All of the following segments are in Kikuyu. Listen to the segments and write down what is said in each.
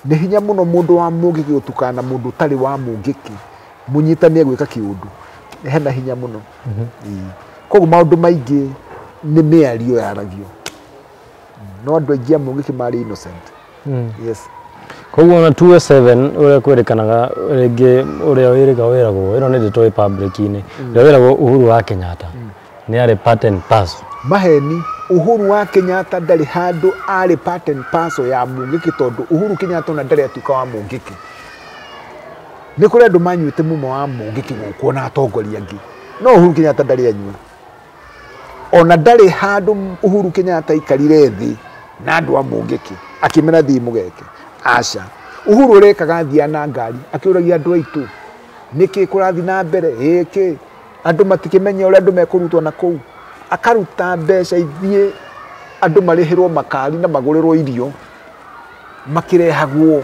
Nĩ hinya mũno mũndũ wa Mũngĩkĩ gũtukana na mũndũ ũtarĩ wa Mũngĩkĩ mũnyitanie gwĩka kĩũndũ, hena hinya mũno. Koguo maũndũ maingĩ nĩ mĩario yaragio, no andũ aingĩ a Mũngĩkĩ marĩ innocent. Yes. Koguo ona 207 ũrĩa kwĩrĩkanaga rĩngĩ ũrĩa wĩrĩga wĩragwo ĩno nĩ ndeto ĩ public-inĩ, ũrĩa wĩragwo Uhuru wa Kenyatta nĩ arĩ part and parcel. Maheni. Uhuru wa Kenyatta ndarĩ handũ arĩ part and parcel ya Mũngĩkĩ, tondũ Uhuru Kenyatta ona ndarĩ atuĩka wa Mũngĩkĩ. Nĩ kũrĩ andũ manyuĩte mumo wa Mũngĩkĩ gũkũ ona atongoria angĩ, no Uhuru Kenyatta ndarĩ anyua. Ona ndarĩ handũ Uhuru Kenyatta aikarire thĩ na andũ a Mũngĩkĩ akĩmera thiĩ mũgeke. Aca. Uhuru ũrekaga athiaga na ngari akĩũragia andũ aitũ nĩkĩ kũrathiĩ na mbere, ĩkĩ andũ matikĩmenya ũrĩa andũ mekũrutwo na kũu. Akaruta mbeca ithiĩ andũ marĩhĩrwo makari na magũrĩrwo irio makĩrehagwo.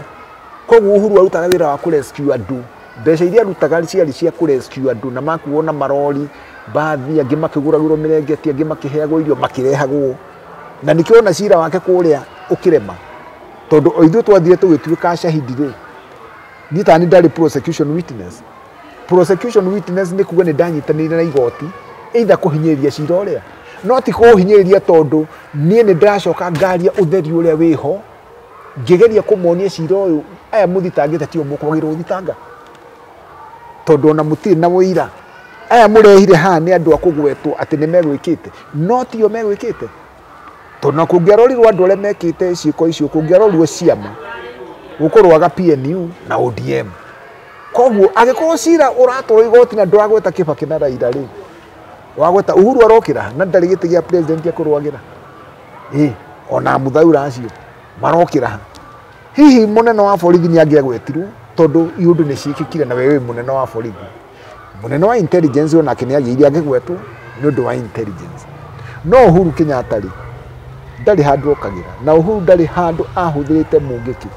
Koguo Uhuru arutaga wĩra wa kũrescue andũ. Mbeca iria arutaga ciarĩ cia kũrescue andũ na makuo na marori mbathi, angĩ makĩgũragĩrwo mĩrengeti, angĩ makĩheagwo irio makĩrehagwo. Na nĩkĩo ona cira wake kũrĩa ũkĩrema, tondũ o ithuĩ twathire tũgĩtuĩka ashahidi rĩ, niĩ ta niĩ ndarĩ prosecution witness. Prosecution witness nĩ kuga nĩ ndanyitanĩire na igoti either kũhinyĩrĩria cira ũrĩa, no ti kũhinyĩrĩria tondũ niĩ nĩ ndĩracoka ngaria ũtheri ũrĩa wĩho, ngĩgeria kũmonia cira ũyũ aya mũthitangĩte tio mũkwagĩrĩirwo gũthitanga, tondũ ona mũtirĩ na ũira. Aya mũrehire haha nĩ andũ a kũgwetwo atĩ nĩ megwĩkĩte, no tio megwĩkĩte. Tondũ na kũngĩarorirwo andũ arĩa mekĩte ciĩko icio, kũngĩarorirwo ciama, gũkũrwaga PNU na ODM. Koguo angĩkorwo cira ũratwarwo igoti na ndũragweta Kibaki na Raila rĩ, wagweta Uhuru arokĩra na ndarĩ gĩtĩ gĩa president akũrũagĩra. Ona Muthaura acio marokĩra. Hihi mũnene wa borithi nĩ angĩagwetirwo tondũ iũndũ nĩ ciĩkĩkire na wewe mũnene wa borithi. Mũnene wa intelligence onake nĩ agĩire angĩgwetwo nĩ ũndũ wa intelligence. No Uhuru Kenyatta rĩ, ndarĩ handũ okagĩra, na Uhuru ndarĩ handũ ahũthĩrĩte Mũngĩkĩ.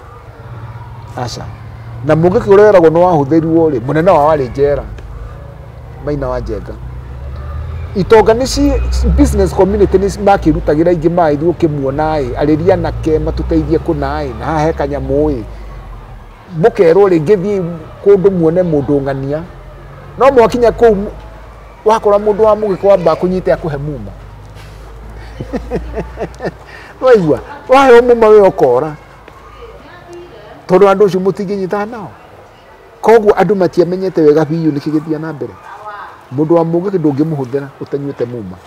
Aca. Na Mũngĩkĩ ũrĩa weragwo nĩ wahũthĩrirwo rĩ, mũnene wao arĩ njera, Maina wa Njenga. Itonga nĩ ci business community nĩ makĩrutagĩra ingĩ maĩ ithuĩ ũkĩmuona ĩ, arĩria anake matũteithie kũna ĩ, na haha he kanyamũ ĩ. Mũkerwo rĩngĩ thiĩ kũndũ muone mũndũ ng'ania, no mwakinya kũu wakora mũndũ wa Mũgĩkũ wamba akũnyite akũhe muma. Waigua waheo muma we ũkora, tondũ andũ acio mũtingĩnyitana nao. Koguo andũ matiamenyete wega biũ nĩkĩ gĩthiaga na mbere. Mũndũ wa Mũngĩkĩ ndũngĩmũhũthĩra ũtanyuĩte muma.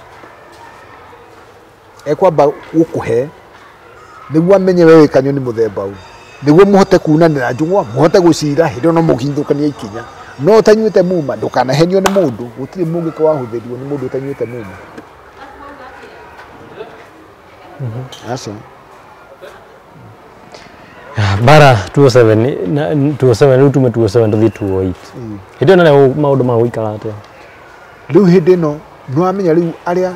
Ekwamba gũkũhe nĩguo amenye we wĩ kanyoni mũthemba ũyũ, nĩguo mũhote kunanĩra njũng'wa, mũhote gũcira hĩndĩ ĩyo no mũkinyithũkanie ikinya. No ũtanyuĩte muma ndũkanahenio nĩ mũndũ, gũtirĩ Mũngĩkĩ wahũthĩrirwo nĩ mũndũ ũtanyuĩte muma. Aca. Bara 207 na 207 rĩu tume 207 tũthiĩ 208. Hĩndĩ ĩyo nayo maũndũ ma gũikara atĩa? Rĩu hĩndĩ ĩno nĩ wamenya rĩu arĩa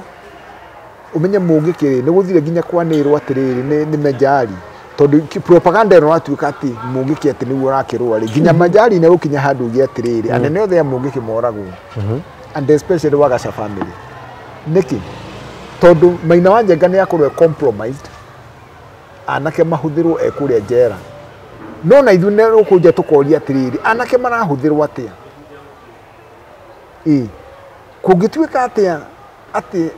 ũmenye Mũngĩkĩ rĩ, nĩ gũthire nginya kwanĩrwo atĩrĩrĩ nĩ Mejari, tondũ propaganda ĩno yatuĩka atĩ Mũngĩkĩ atĩ nĩguo ũrakĩrũa rĩ, nginya Mejari nĩ gũkinya handũ uge atĩrĩrĩ anene othe a Mũngĩkĩ moragwo, and especially Wagaca family. Nĩkĩ? Tondũ Maina wa Njenga nĩ akorwo e compromised, anake mahũthĩrwo e kũrĩa njera. No na ithuĩ nĩ gũkũ nja tũkoria atĩrĩrĩ, anake marahũthĩrwo atĩa? Kũngĩtuĩka atĩa atĩ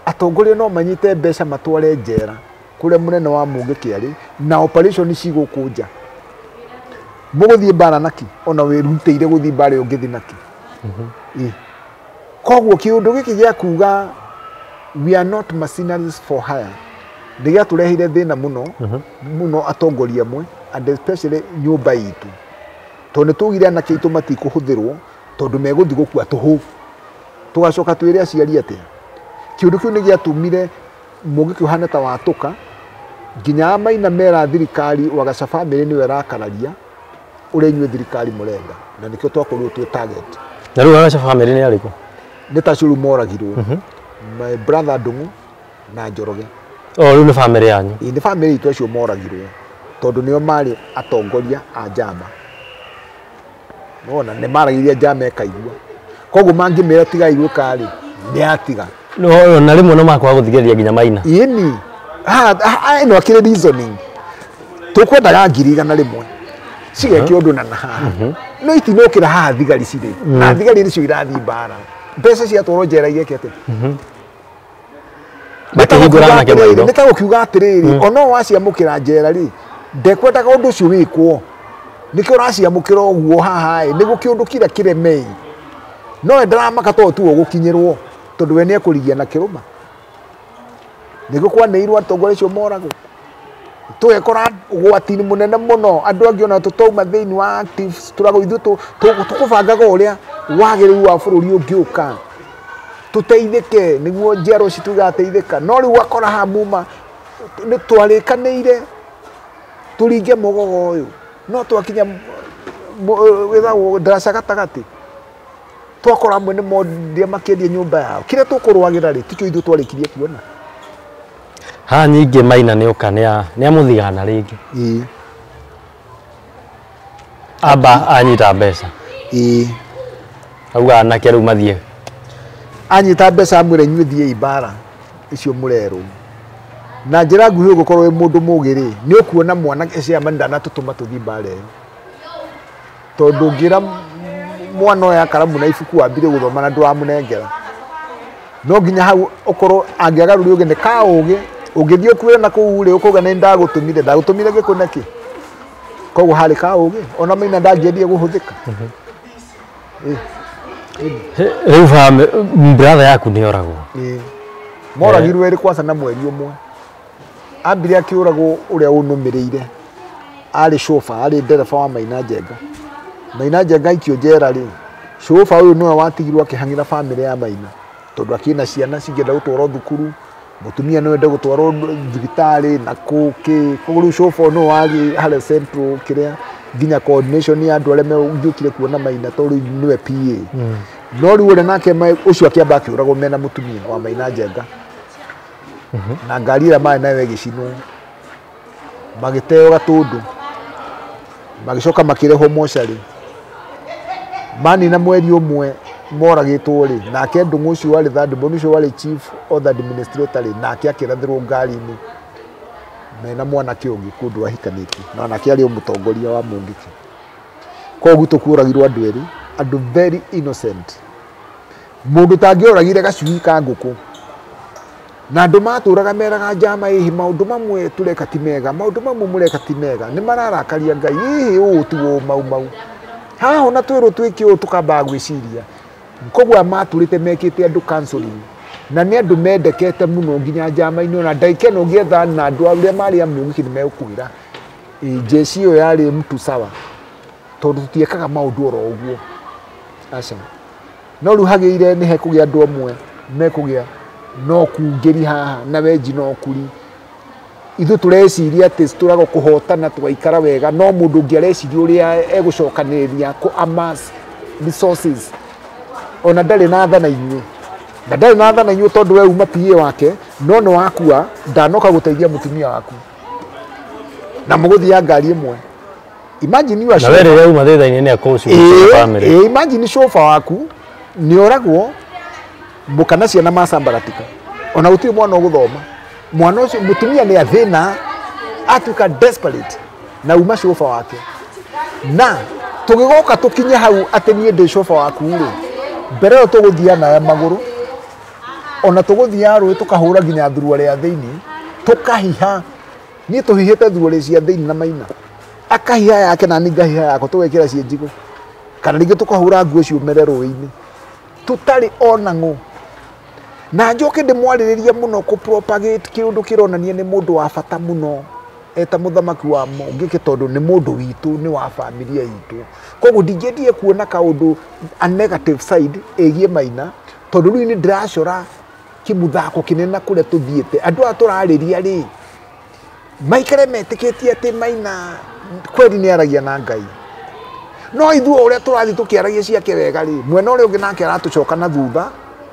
atongoria no manyite mbeca matware njera kũrĩa mũnene wa Mũngĩkĩ arĩ na operation ci gũkũ nja, mũgũthiĩ mbara naki? Ona wĩrutĩire gũthiĩ mbara ĩyo ũngĩthiĩ naki? Koguo kĩũndũ gĩkĩ gĩa kuga we are not mercenaries for hire nĩ gĩatũreheire thĩna mũno mũno atongoria amwe, and especially nyũmba itũ, tondũ nĩ tugire anake aitũ matikũhũthĩrwo tondũ megũthiĩ gũkua tũhũ. Tũgacoka twĩre aciari atĩa? Kĩũndũ kĩu nĩ gĩatũmire Mũngĩkĩ ũhane ta watũka, nginya Maina mera thirikari Wagaca family nĩyo ĩrakararia ũrĩa inyuĩ thirikari mũrenda, na nĩkĩo twakorirwo twĩ target. Na rĩu Wagaca family nĩ arĩkũ? Nĩ ta acio rĩu moragirwo, my brother Ndung'u na Njoroge. O rĩu nĩ family yanyu? Ĩĩ, nĩ family itũ acio moragirwo tondũ nĩo marĩ atongoria a njama. Nĩwona nĩ maragĩria njama ĩkaigua, koguo mangĩmĩra tigai gwĩka rĩ, nĩ atiga. No na rĩmwe no makwaga gũthikĩrĩria nginya Maina. Ĩni ĩno akĩrĩ reasoning, Tukwendaga 100,000 cigeke ũndũ na haha no itinokĩra haha thigari cirĩ na thigari nĩcio irathiĩ mbara mbeca ciatwarwo njera igeke atĩa. Makĩhingũra anake maitho. Nĩ ta gũkiuga atĩrĩrĩ ona waciamũkĩra njera rĩ ndekwendaga ũndũ ũcio wĩkwo nĩkĩo ũraciamũkĩra ũguo haha ĩ nĩguo kĩũndũ kĩrĩa kĩremei no we ndaramaka tondũ tuo gũkinyĩrwo tondũ we nĩekũrigia na kĩrũma nĩguo kwanĩirwo atongoria acio moragwo tũgekora ũgwati-inĩ mũnene mũno andũ angĩ ona tũtauma thĩinĩ wa active struggle ithuĩ tũkũbangaga ũrĩa wagĩrĩru wa bũrũri ũngĩũka tũteithĩke nĩguo njiarwa citũ igateithĩka no rĩu wakora haha muma nĩ twarĩkanĩire tũringe mũgogo ũyũ no twakinya wĩthagwo ndaraca gatagatĩ twakora amwe nĩ mondia makĩendia nyũmba yao kĩrĩa tũkũrũagĩra rĩ tikĩo ithuĩ twarĩkirie kuona. Haha ningĩ Maina nĩoka nĩ amũthigana rĩngĩ. Ĩĩ. Amba anyita mbeca. Ĩĩ. Auga anake rĩu mathiĩ. Anyita mbeca amwĩra inyuĩ thiĩi mbara icio mũrerwo. Na njĩra nguhĩ ũgũkorwo wĩ mũndũ mũgĩ rĩ nĩ ũkuona mwanake chairman ndanatũtũma tũthiĩ mbara ĩyo. Tondũ ũngĩra mwana oya karamu na ibuku wambire gũthoma na ndũramũnengera. No nginya hau ũkorwo angĩagarũria ũgĩ nĩ ka ũgĩ ũngĩthiĩ ũkuĩre na kũu rĩ ũkauga nĩ ndagũtũmire ndagũtũmire gĩkũ na kĩ. Koguo harĩ ka ũgĩ ona Maina ndangĩendire gũhũthĩka. Rĩu brother yaku nĩ oragwo. Moragirwo erĩ kwanza na mweri ũmwe. Ambire akĩũragwo ũrĩa ũnũmĩrĩire arĩ chauffeur arĩ ndereba wa Maina Njenga. Maina Njenga aikio njera rĩ chauffeur ũyũ nĩwe watigirwo akĩhang'ĩra bamĩrĩ ya Maina tondũ akĩna ciana cingĩenda gũtwarwo thukuru mũtumia no ende gũtwarwo thibitarĩ na kũ kĩ koguo rĩu chauffeur nĩwe warĩ harĩa central kĩrĩa nginya coordination ya andũ arĩa megũkire kuona Maina tondũ rĩu nĩwe PA. No rĩu ũrĩa nake ũcio akĩamba akĩũragwo mena mũtumia wa Maina Njenga na ngari ĩrĩa marĩ nayo ĩgĩcinwo magĩteo Gatũndũ magĩcoka makĩrehwo mocarĩ manina mweri ũmwe moragĩtwo rĩ nake Ndung'u ũcio warĩ third born ũcio warĩ chief of the administrator rĩ nake akĩrathĩrwo ngari-inĩ mena mwanake ũngĩ kũndũ ahikanĩtie na nake arĩ o mũtongoria wa Mũngĩkĩ. Koguo gwitũ kuoragirwo andũ erĩ andũ very innocent mũndũ tangĩoragire gacui ka ngũkũ na andũ matũraga meraga njama ĩhĩ maũndũ mamwe tũreka ti mega maũndũ mamwe mũreka ti mega nĩ mararakaria Ngai ĩhĩ ũũ tiguo mau mau haha ona twĩrwo twĩke ũũ tũkambaga gwĩciria koguo matũrĩte mekĩte andũ counseling na nĩ andũ mendekete mũno nginya njama-inĩ ona ndagĩka ĩno ũngĩetha na andũ arĩa marĩ a Mũngĩkĩ nĩ megũkwĩra jeshi ĩyo yarĩ mtu sawa tondũ tũtiekaga maũndũ oro ũguo aca no rĩu hagĩire nĩ hekũgĩa andũ amwe mekũgĩa no kungĩri haha na wenji no kuri ithuĩ tũreciria atĩ tũrago kũhotana tũgaikara wega no mũndũ ũngĩ areciria ũrĩa egũcokanĩrĩria kũ amass resources ona ndarĩ na tha na inyuĩ na ndarĩ na tha na inyuĩ tondũ we uma PA wake no nĩ wakua ndanoka gũteithia mũtumia waku na mũgũthiaga ngari ĩmwe. Imagine you are Na we rĩrĩa uma thĩtha-inĩ nĩ akũcukĩra family. Imagine chauffeur waku nĩ oragwo mũka na ciana macambaratika ona gũtirĩ mwana ũgũthoma mwana ũcio mũtumia nĩ athĩna atuĩka desperate na uma chauffeur wake na tũgĩgoka tũkinye hau atĩ niĩ ndĩ chauffeur waku rĩ mbere ĩyo tũgũthiaga nayo magũrũ ona tũgũthiaga rũĩ tũkahũra nginya thuruarĩ ya thĩinĩ tũkahiha niĩ tũhihĩte thuruarĩ cia thĩinĩ na Maina akahiha yake na niĩ ngahiha yakwa tũgekĩra ciĩ njigũ kana rĩngĩ tũkahũra nguo ciũmĩre rũĩ-inĩ tũtarĩ ona ng'ũ na njoke ndĩmwarĩrĩrie mũno kũ propagate kĩũndũ kĩronania nĩ mũndũ wa bata mũno eta mũthamaki wa Mũngĩkĩ tondũ nĩ mũndũ witũ nĩ wa familia itũ koguo ndingĩendire kuona kaũndũ a negative side ĩgiĩ Maina tondũ rĩu nĩ ndĩracora kĩmũthako kĩnene kũrĩa tũthiĩte andũ aya tũrarĩria rĩ maikare metĩkĩtie atĩ Maina kweri nĩ aragia na Ngai no ithuĩ ũrĩa tũrathiĩ tũkĩaragia ciake wega rĩ mwena ũrĩa ũngĩ nake aratũcoka na thutha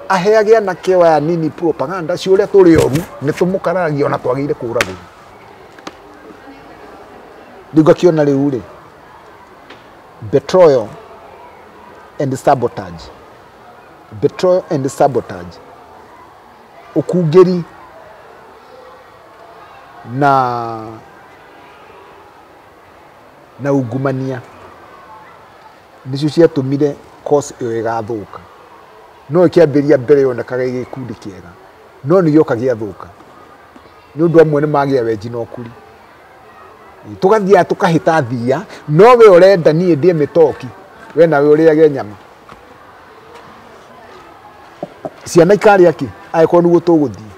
aheage anake aya nini propaganda cia ũrĩa tũrĩ oru nĩ tũmũkararagia ona twagĩrĩire kũragwo rĩu ngakĩona rĩu rĩ betrayal and sabotage betrayal and sabotage ũkungĩri na na ungumania nĩcio ciatũmire cause ĩyo ĩgathũka. No ĩkĩambĩrĩria mbere yonekaga ĩ gĩkundi kĩega, no nĩ gĩoka gĩathũka nĩ ũndũ amwe nĩ magĩa wenji na ũkuri. Tũgathiaga tũkahĩta thia, no we ũrenda niĩ ndĩe mĩtoki, we nawe ũrĩage nyama. Ciana ikarĩa kĩ angĩkorwo nĩguo tũgũthiĩ?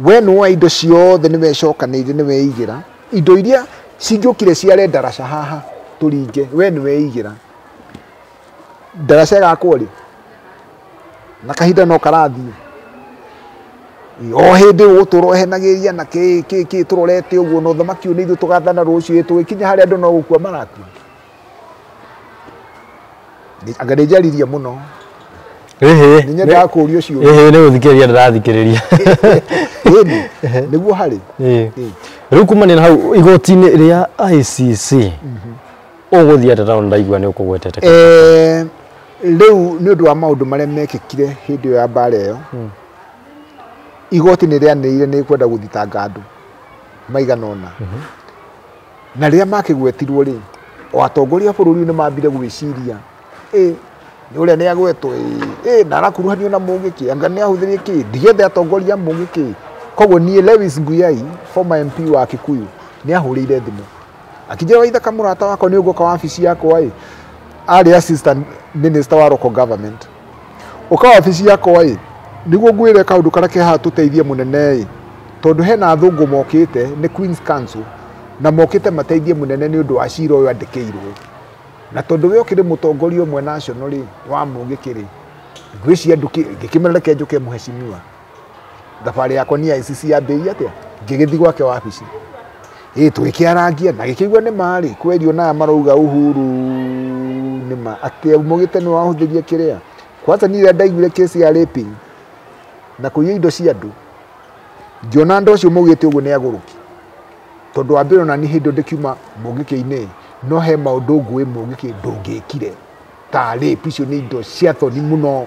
We nĩwoya indo ciothe, nĩ wecokanĩire, nĩ weigĩra indo iria cingĩũkire ciare ndaraca haha tũringe, we nĩ weigĩra ndaraca ĩgakwo rĩ, na kahinda no karathiĩ. O hĩndĩ ũgũtũra ũhenagĩria na kĩ kĩ kĩ tũrorete ũguo, na ũthamaki ũyũ nĩ ithuĩ tũgathana rũciũ, tũgĩkinya harĩa andũ no gũkua marakua. Anga nĩ njaririe mũno. Nĩ nyendaga kũũrio ciũria. Ĩhĩ, nĩ gũthikĩrĩria ndĩrathikĩrĩria. Ĩni nĩguo harĩ. Rĩu kumania na hau igoti-inĩ rĩa ICC ũgũthiĩ atĩa, tondũ ndaigua nĩ ũkũgwetete? Rĩu nĩ ũndũ wa maũndũ marĩa mekĩkire hĩndĩ ĩyo ya mbara ĩyo, igoti nĩ rĩanĩrĩire nĩ kwenda gũthitanga andũ maigana ũna, na rĩrĩa makĩgwetirwo rĩ, o atongoria a bũrũri nĩ mambire gwĩciria ĩ nĩ ũrĩa nĩ agwetwo, ĩ na arakuruhanio na Mũgĩkĩ, anga nĩ ahũthĩrie kĩ ndigethe atongoria a Mũgĩkĩ. Koguo niĩ Lewis Nguyai, former MP wa Kikuyu, nĩ ahũrĩire thimũ akĩnjĩra, Waithaka mũrata wakwa, nĩ ũgũka wabici yakwa ĩ, arĩ assistant minister wa local government, ũka wabici yakwa ĩ, nĩguo ngwĩre kaũndũ karĩa ke haha tũteithie mũnene ĩ, tondũ hena athũngũ mokĩte nĩ Queen's Council na mokĩte mateithie mũnene nĩ ũndũ wa cira ũyũ andĩkĩirwo, na tondũ we ũkĩrĩ mũtongoria ũmwe national rĩ wa Mũgĩkĩ rĩ, ngwĩciria ngĩkĩmera reke njũke mũhecimiwa. Thabarĩ yakwa ni ICC yambĩrĩria atĩa, ngĩgĩthiĩ gwake wabici ĩ, tũgĩkĩarangia na gĩkĩigua nĩ marĩ kwerio naya marauga Uhuru nĩ ma atĩ Mũgĩte nĩ wahũthĩrie kĩrĩa. Kwanza niĩ rĩrĩa ndaiguire kesi ya raping na kũiya indo cia andũ, ngĩona andũ acio maugĩte ũguo nĩ agũrũki, tondũ wa mbere ona niĩ hĩndĩ ĩyo ndĩkiuma Mũgĩkĩ-inĩ, no he maũndũ ngũĩ Mũgĩkĩ ndũngĩkire ta rape, icio nĩ indo cia thoni mũno.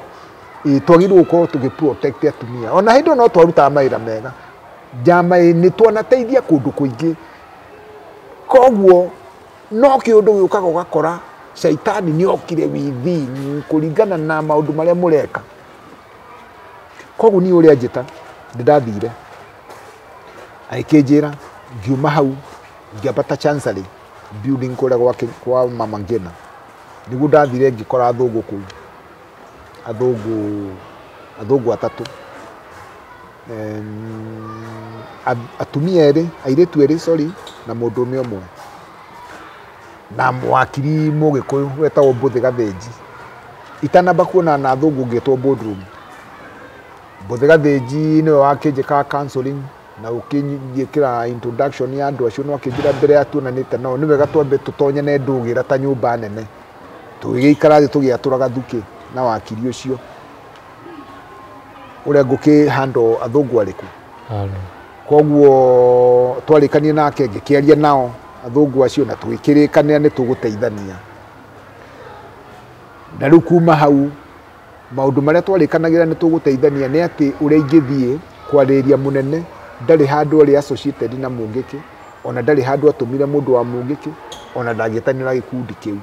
Ĩ twagĩrĩirwo gũkorwo tũgĩ protect atumia. Ona hĩndĩ ĩyo no twarutaga mawĩra mega njama, ĩ nĩ twanateithia kũndũ kũingĩ. Koguo no kĩũndũ gĩũkaga ũgakora caitani nĩ okire within kũringana na maũndũ marĩa mũreka. Koguo niĩ ũrĩa njĩta nĩ ndathire agĩkĩnjĩra, ngiuma hau ngĩambata Chancery building kũrĩa gwake kwa Mama Ngina, nĩguo ndathire ngĩkora athũngũ kũu, athũngũ atatũ, atumia erĩ, airĩtu erĩ, sorry, na mũndũrũme ũmwe, na wakiri Mũgĩkũyũ wetagwo Mbũthĩ Gathĩnji. Itanamba kuonana na athũngũ ngĩtwo boardroom. Mbũthĩ Gathĩnji nĩwe wakĩnjĩkaga counseling na ũkĩnjĩkĩra introduction ya andũ acio, no akĩnjĩra mbere ya tuonanĩte nao nĩ wega twambe tũtonyane ndũgĩra ta nyũmba nene. Tũgĩgĩikara thĩ tũgĩatũra gathukĩ na wakiri ũcio ũrĩa ngũkĩ handle athũngũ arĩkũ. Koguo twarĩkanie nake, ngĩkĩaria nao athũngũ acio na tũgĩkĩrĩkanĩra nĩ tũgũteithania. Na rĩu kuma hau maũndũ marĩa twarĩkanagĩra nĩ tũgũteithania nĩ atĩ ũrĩa ingĩthiĩ kwarĩria mũnene, ndarĩ handũ arĩ associated na Mũngĩkĩ, ona ndarĩ handũ atũmire mũndũ wa Mũngĩkĩ, ona ndangĩtanĩra gĩkundi kĩu.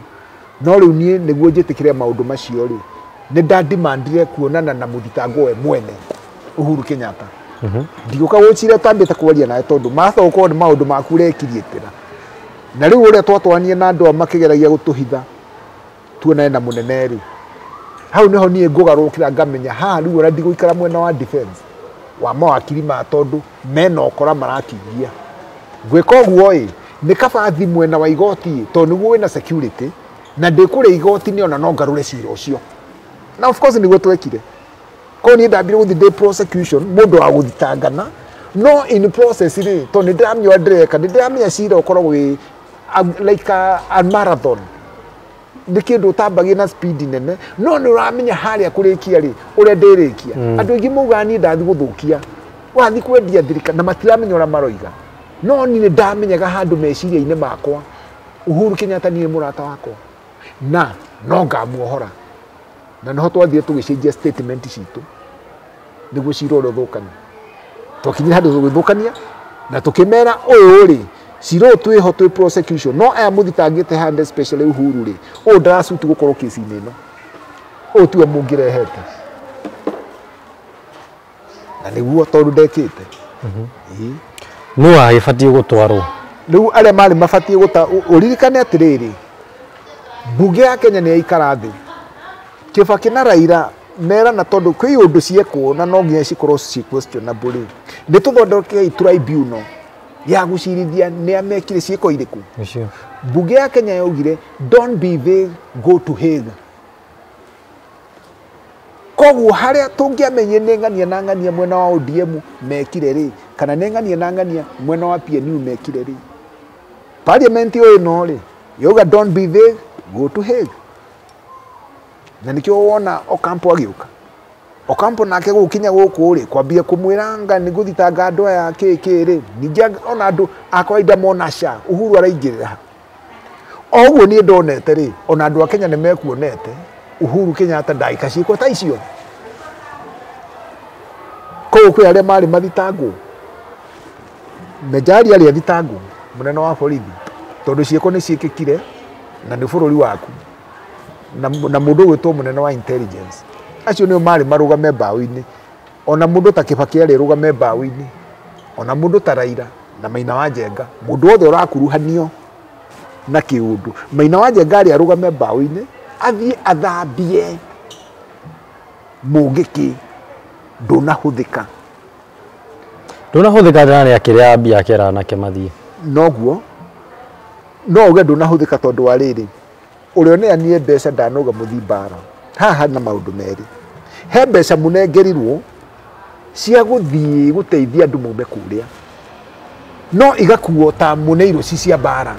No rĩu niĩ nĩguo njĩtĩkĩre maũndũ macio rĩ, nĩ ndandimandire kuonana na mũthitangwo we mwene Uhuru Kenyatta. Ndigũka gũcira ũtambĩte kwaria nawe, tondũ martha gũkorwo nĩ maũndũ maku ũrekiriĩtĩra. Na rĩu ũrĩa twatwaranie na andũ aya makĩgeragia gũtũhitha tuonane na mũnene rĩ, hau nĩho niĩ ngũgarũrũkĩra ngamenya haha rĩu ona ndigũikara mwena wa defense wa mawakiri ma, tondũ mena ũkora marakingia gwĩka ũguo ĩ, nĩ kaba thi mwena wa igoti ĩ, tondũ nĩguo wĩna security na ndĩkũrĩa igoti-inĩ ona no ngarũre cira ũcio. Na of course nĩguo twekire. Koguo niĩ ndambire gũthiĩ ndĩ prosecution, mũndũ wa gũthitangana, no in process rĩ, tondũ nĩ ndĩramenya ũrĩa ndĩreka, nĩ ndĩramenya cira ũkoragwo wĩ like a marathon, nĩ kĩndũ ũtambagia na speed nene, no nĩ ũramenya harĩa kũrĩkia rĩ ũrĩa ndĩrĩkia. Andũ aingĩ maugaga niĩ ndathi gũthũkia wathi kwendia thirikari na matiramenya ũrĩa maroiga, no niĩ nĩ ndamenyaga handũ meciria-inĩ makwa Uhuru Kenyatta niĩ mũrata wakwa na no ngamuohora. Na noho twathire tũgĩcenjia statement citũ nĩguo cira ũrĩa ũthũkanie. Twakinyire handũ tũgĩthũkania na tũkĩmera ũyũ rĩ Cira ũyũ twĩho twĩ prosecution no aya mũthitangĩte hand especially Uhuru rĩ, ũyũ ndarasuit gũkorwo kesi-inĩ ĩno, ũyũ tiwe mũngĩrehete na nĩguo tondũ ndekĩte. Nũ wagĩbatiĩ gũtwarwo? Rĩu arĩa marĩ mabatiĩ gũta ũririkane atĩrĩrĩ, mbunge ya Kenya nĩ yaikara thĩ, Kibaki na Raila merana tondũ kwĩ ũndũ ciekwo na no nginya cikorwo ci questionable rĩ, nĩ tũthondekei tribunal ya gũcirithia nĩ amekire ciĩko irĩkũ. Mbunge ya Kenya yaugire don't be vague, go to Hague. Koguo harĩa tũngĩamenyire nĩ ng'ania na ng'ania mwena wa ODM mekire rĩ, kana nĩ ng'ania na ng'ania mwena wa PNU mekire rĩ, parliament ĩyo ĩno rĩ yauga don't be vague, go to Hague. Na nĩkĩo wona Ocampo agĩũka. Ocampo nake gũkinya gũkũ rĩ, kwambia kũmwĩranga nĩ gũthitanga andũ aya kĩ kĩ rĩ, ningĩ ona andũ a kawaida mona ca Uhuru araingĩrĩra. O ũguo niĩ ndonete rĩ, ona andũ a Kenya nĩ mekuonete Uhuru Kenyatta ndagĩka ciĩko ta icio. Koguo kwĩ arĩa marĩ mathitangwo, Mejari arĩ athitangwo, mũnene wa borithi, tondũ ciĩko nĩ ciĩkĩkire na nĩ bũrũri waku, na mũndũ ũgwĩtwo mũnene wa intelligence, acio nĩo marĩ marũgame mbaũ-inĩ. Ona mũndũ ta Kibaki arĩ rũgame mbaũ-inĩ, ona mũndũ ta Raila na Maina wa Njenga, mũndũ wothe ũrakuruhanio na kĩũndũ, Maina wa Njenga arĩ arũgame mbaũ-inĩ, athiĩ athambie mũngĩkĩ ndũnahũthĩka. Ndũnahũthĩka na nĩ akĩrĩa mbia akera anake mathiĩ. Noguo no uge ndũnahũthĩka tondũ wa rĩrĩ, ũrĩa ũneanire mbeca ndanauga mũthiĩ mbara. Haha hena maũndũ merĩ, he mbeca mũnengerirwo cia gũthiĩ gũteithia andũ maume kũrĩa, no igakuo ta mũneirwo ci cia mbara,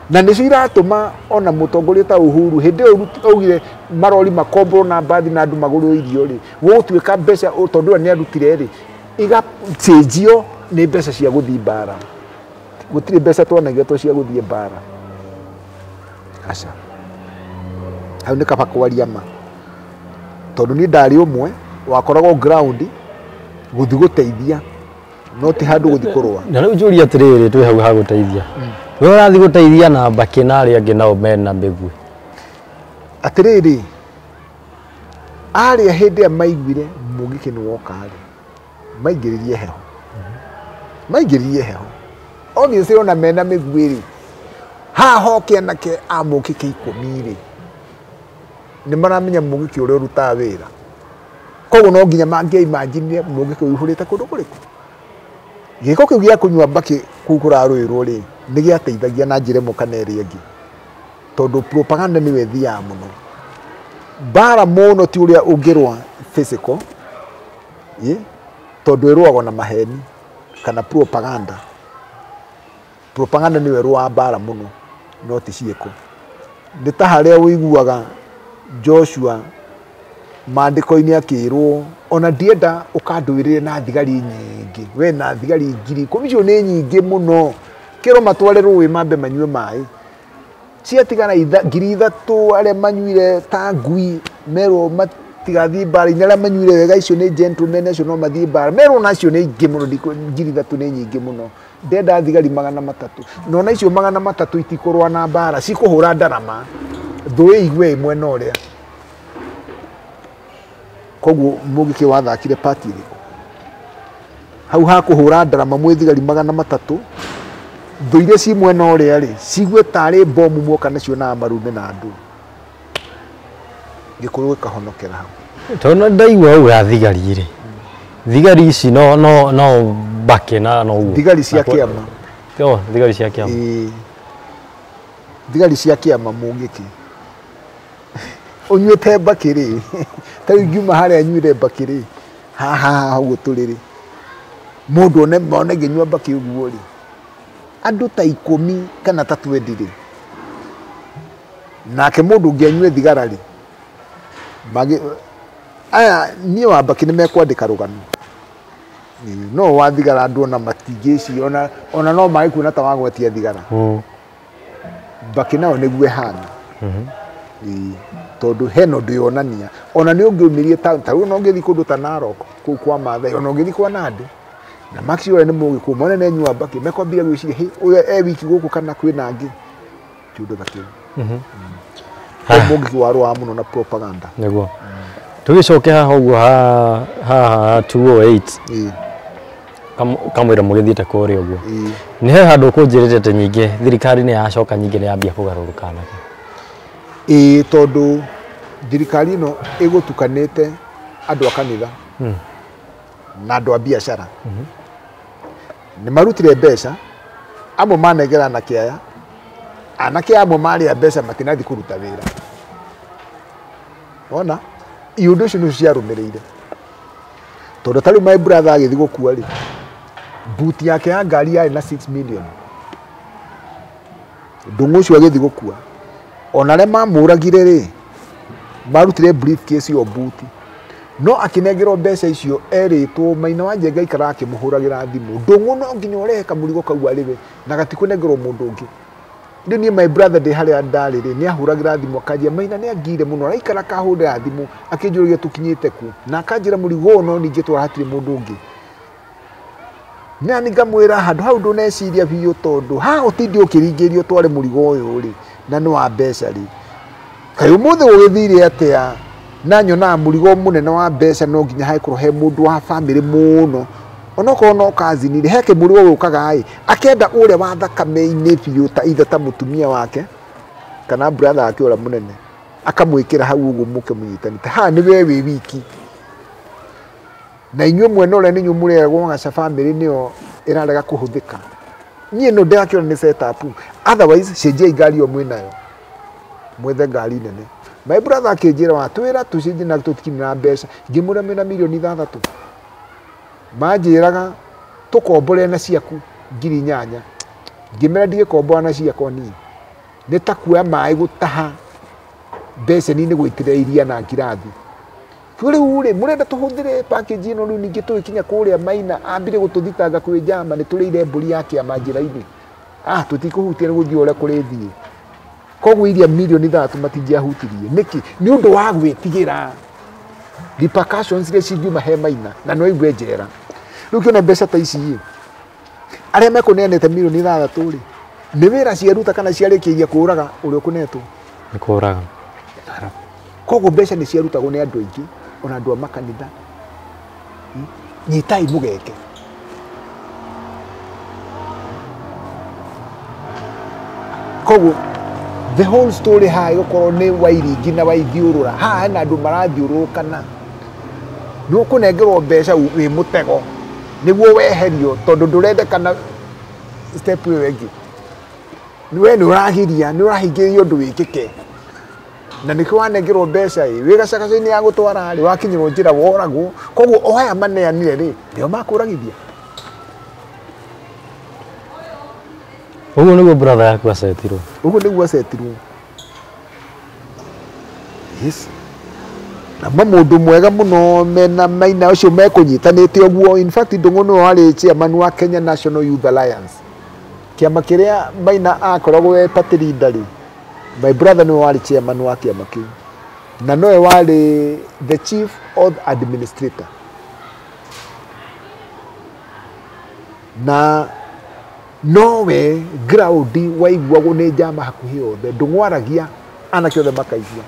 na nĩcio iratũma ona mũtongoria ta Uhuru hĩndĩ ĩyo augire marori makomborwo na mbathi na andũ magũrwo irio rĩ, gũgũtuĩka mbeca tondũ ũrĩa nĩarutire rĩ, igacenjio nĩ mbeca cia gũthiĩ mbara. Gũtirĩ mbeca twanagio to cia gũthiĩ mbara. Aca, hau nĩ kaba kwaria ma, tondũ niĩ ndarĩ ũmwe wakoragwo ground gũthiĩ gũteithia, no ti handũ gũthiĩ kũrũa. Na rĩu njũrie atĩrĩrĩ, twĩ hau ha gũteithia, we ũrathiĩ gũteithia na mbakĩ na arĩa angĩ nao mena mĩguĩ? Atĩrĩrĩ, arĩa hĩndĩ ĩrĩa maiguire mũngĩkĩ nĩ woka rĩ, maingĩrĩrie heho, maingĩrĩrie heho. Obviously ona mena mĩguĩ rĩ, haha hoke anake a mũngĩkĩ 10 rĩ, nĩ maramenya mũngĩkĩ ũrĩa ũrutaga wĩra. Koguo no nginya mangĩaimagine mũngĩkĩ ũihũrĩte kũndũ kũrĩkũ. Gĩko kĩu gĩa kũnyua mbakĩ kũu kũrarũĩrwo rĩ, nĩ gĩateithagia na njĩra ĩmwe kana ĩrĩa ĩngĩ, tondũ propaganda nĩyo ĩthiaga mũno. Mbara mũno ti ũrĩa ũngĩrũa physical, tondũ ĩrũagwo na maheni kana propaganda. Propaganda nĩyo ĩrũaga mbara mũno, no ti ciĩko. Nĩ ta harĩa ũiguaga Joshua maandĩko-inĩ akĩrwo ona ndienda ũkandũĩrĩre na thigari nyingĩ, we na thigari 10,000 icio nĩ nyingĩ mũno, kĩrwo matware rũĩ mambe manyue maĩ, ciatigara 3,000 arĩa manyuire ta ngui merwo matigathiĩ mbara-inĩ, arĩa manyuire wega icio nĩ gentlemen, acio no mathiĩ mbara, merwo nacio nĩ ingĩ mũno, 3,000 nĩ nyingĩ mũno, ndenda thigari 300, na ona icio 300 itikũrũa na mbara, cikũhũra ndarama, thũ ĩigue ĩ mwena ũrĩa. Koguo mũngĩkĩ wathakire pati ĩrĩkũ? Hau ha kũhũra ndarama mwĩ thigari 300, thũ iria ci mwena ũrĩa rĩ, cigue tarĩ bomu mwoka nacio na marume na andũ. Gĩkũyũ gĩkahonokera hau. Tondũ ndaigua ũguo thigari rĩ, thigari ici no mbakĩ na no ũguo. Thigari cia kĩama. Oh, thigari cia kĩama. Ĩĩ. Thigari cia kĩama mũngĩkĩ. Ũnyuĩte mbakĩ rĩ, ta rĩu ingiuma harĩa nyuire mbakĩ rĩ, haha haha ũguo tũrĩ rĩ, mũndũ one ngĩnyua mbakĩ ũguo rĩ, andũ ta 10 kana ta 20 rĩ, nake mũndũ ũngĩ anyue thigara rĩ, aya niĩ wa mbakĩ nĩ mekwandĩka rũgano. No wa thigara andũ ona matingĩci, ona no magĩkuona ta wagwatia thigara. Mbakĩ nayo nĩguo ĩhana. Tondũ hena ũndũ yonania, ona nĩ ũngĩumĩrie ta rĩu ona ũngĩthiĩ kũndũ ta Narok, kũu kwa Maathai, ona ũngĩthiĩ kwa Nandi, Na Maxi ũrĩa nĩ mũgĩkũyũ mone nĩ nyua mbakĩ mekwambia gwĩciria hĩ ũyũ e wiki gũkũ kana kwĩna angĩ kĩũndũ ta kĩu. Mũngĩki warũaga mũno na propaganda. Nĩguo tũgĩcoke haha ũguo haha 208 kamwĩra mũgĩthiĩte kũrĩa ũguo nĩ he handũ ũkũnjĩrĩte atĩ nyingĩ thirikari nĩ yacoka nyingĩ nĩ yambia kũgarũrũka anake. Ĩĩ tondũ thirikari ĩno ĩgũtukanĩte andũ a kanitha na andũ a biacara. Nĩ marutire mbeca amwe manengera anake aya, anake amwe marĩa mbeca matinathiĩ kũruta wĩra. Wona iũndũ icio nĩcio ciarũmĩrĩire tondũ ta rĩu my brother agĩthiĩ gũkua rĩ, buti yake ya ngari yarĩ na 6 million. Ndũng'ũ ũcio agĩthiĩ gũkua ona arĩa mamũragire rĩ marutire briefcase o buti no akĩnengerwo mbeca icio erĩtwo Maina wa Njenga aikaraga akĩmũhũragĩra thimũ ndũng'ũ no nginya ũrehe kamũrigo kau arĩwe na gatikũnengerwo mũndũ ũngĩ. Rĩu niĩ my brother ndĩ harĩa ndarĩ rĩ nĩ ahũragĩra thimũ akanjia Maina nĩ angire mũno araikara akahũrĩra thimũ akĩnjũragia tũkinyĩte kũ na akanjĩra mũrigo ũyũ no ningĩ twara hatirĩ mũndũ ũngĩ. Nani ngamwĩra handũ hau ndũneciria biũ tondũ haha ũtinde ũkĩringĩrĩrio tware mũrigo ũyũ rĩ na nĩ wa mbeca rĩ kaĩ ũmũthĩ gũgĩthire atĩa na nyonaga mũrigo mũnene wa mbeca no nginya hagĩkorwo he mũndũ wa bamĩrĩ mũno onokorwo no cousin rĩ he kĩmũrigo gũkaga ĩ akenda ũrĩa wa thakame-inĩ biũ ta ithe ta mũtumia wake kana brother wake ũrĩa mũnene akamwĩkĩra hau ũguo mũke mũnyitanĩte haha nĩ we wĩ wiki na inyuĩ mwena ũrĩa nĩ inyuĩ mũreragwo gaca bamĩrĩ nĩyo ĩrarega kũhũthĩka. Niĩ no ndĩrakĩona nĩ set up, otherwise cenjiai ngari ĩyo mwĩnayo mwethe ngari nene. My brother akĩnjĩra watwĩra tũcenjie na tũtikinyĩra mbeca ngĩmwĩra mwĩna mirioni 6 manjĩraga tũkombore na ciaku 8,000 ngĩmera ndigĩkombora na ciakwa niĩ nĩ ta kuoya maĩ gũtaha mbeceni-inĩ gwĩtĩra iria na ngirathi. Rĩu rĩ mũrenda tũhũthĩre package ĩno rĩu ningĩ tũgĩkinya kũrĩa Maina ambire gũtũthitanga kwĩ njama nĩ tũrĩire mbũri ya kĩama njĩra-inĩ tũtikũhutia nĩ gũthiĩ ũrĩa kũrĩthiĩ. Koguo iria mirioni 3 matingĩahutirie nĩkĩ? Nĩ ũndũ wa gwĩtigĩra repercussions iria cingiuma he Maina na no aigue njera. Rĩu ũkĩona mbeca ta ici ĩ arĩa mekũneanĩte mirioni 6 rĩ nĩ wĩra ciaruta kana ciarĩkĩirie kũũraga ũrĩa ũkũnetwo nĩ kũũraga. Koguo mbeca nĩ ciarutagwo nĩ andũ aingĩ ona andũ a makanitha nyitai mũgeke. Koguo the whole story haha ĩgũkorwo nĩ Wairingi na Waithiũrũra haha hena andũ marathiũrũrũkana nĩ ũkũnengerwo mbeca wĩ mũtego nĩguo weherio tondũ ndũrendekana step ĩyo ĩngĩ we nĩ ũragiria nĩ ũrahingĩrĩria ũndũ wĩkĩke na nĩkĩo wanengerwo mbeca ĩ wĩ gacagaca-inĩ ya gũtwara rĩ wakinyĩrwo njĩra woragwo. Koguo o aya maneanire rĩ nĩo makũragithia. Ũguo nĩguo brother yaku acetirwo. Ũguo nĩguo acetirwo. Yes. Na ma mũndũ mwega mũno mena Maina ũcio mekũnyitanĩte ũguo. In fact Ndũng'ũ nĩwe warĩ chairman wa Kenya National Youth Alliance kĩama kĩrĩa Maina akoragwo e party leader rĩ my brother nĩwe warĩ chairman wa kĩama kĩu na nowe warĩ the chief of administrator na nowe ground waiguagwo nĩ njama hakuhĩ othe Ndũng'ũ aragia anake othe makaigua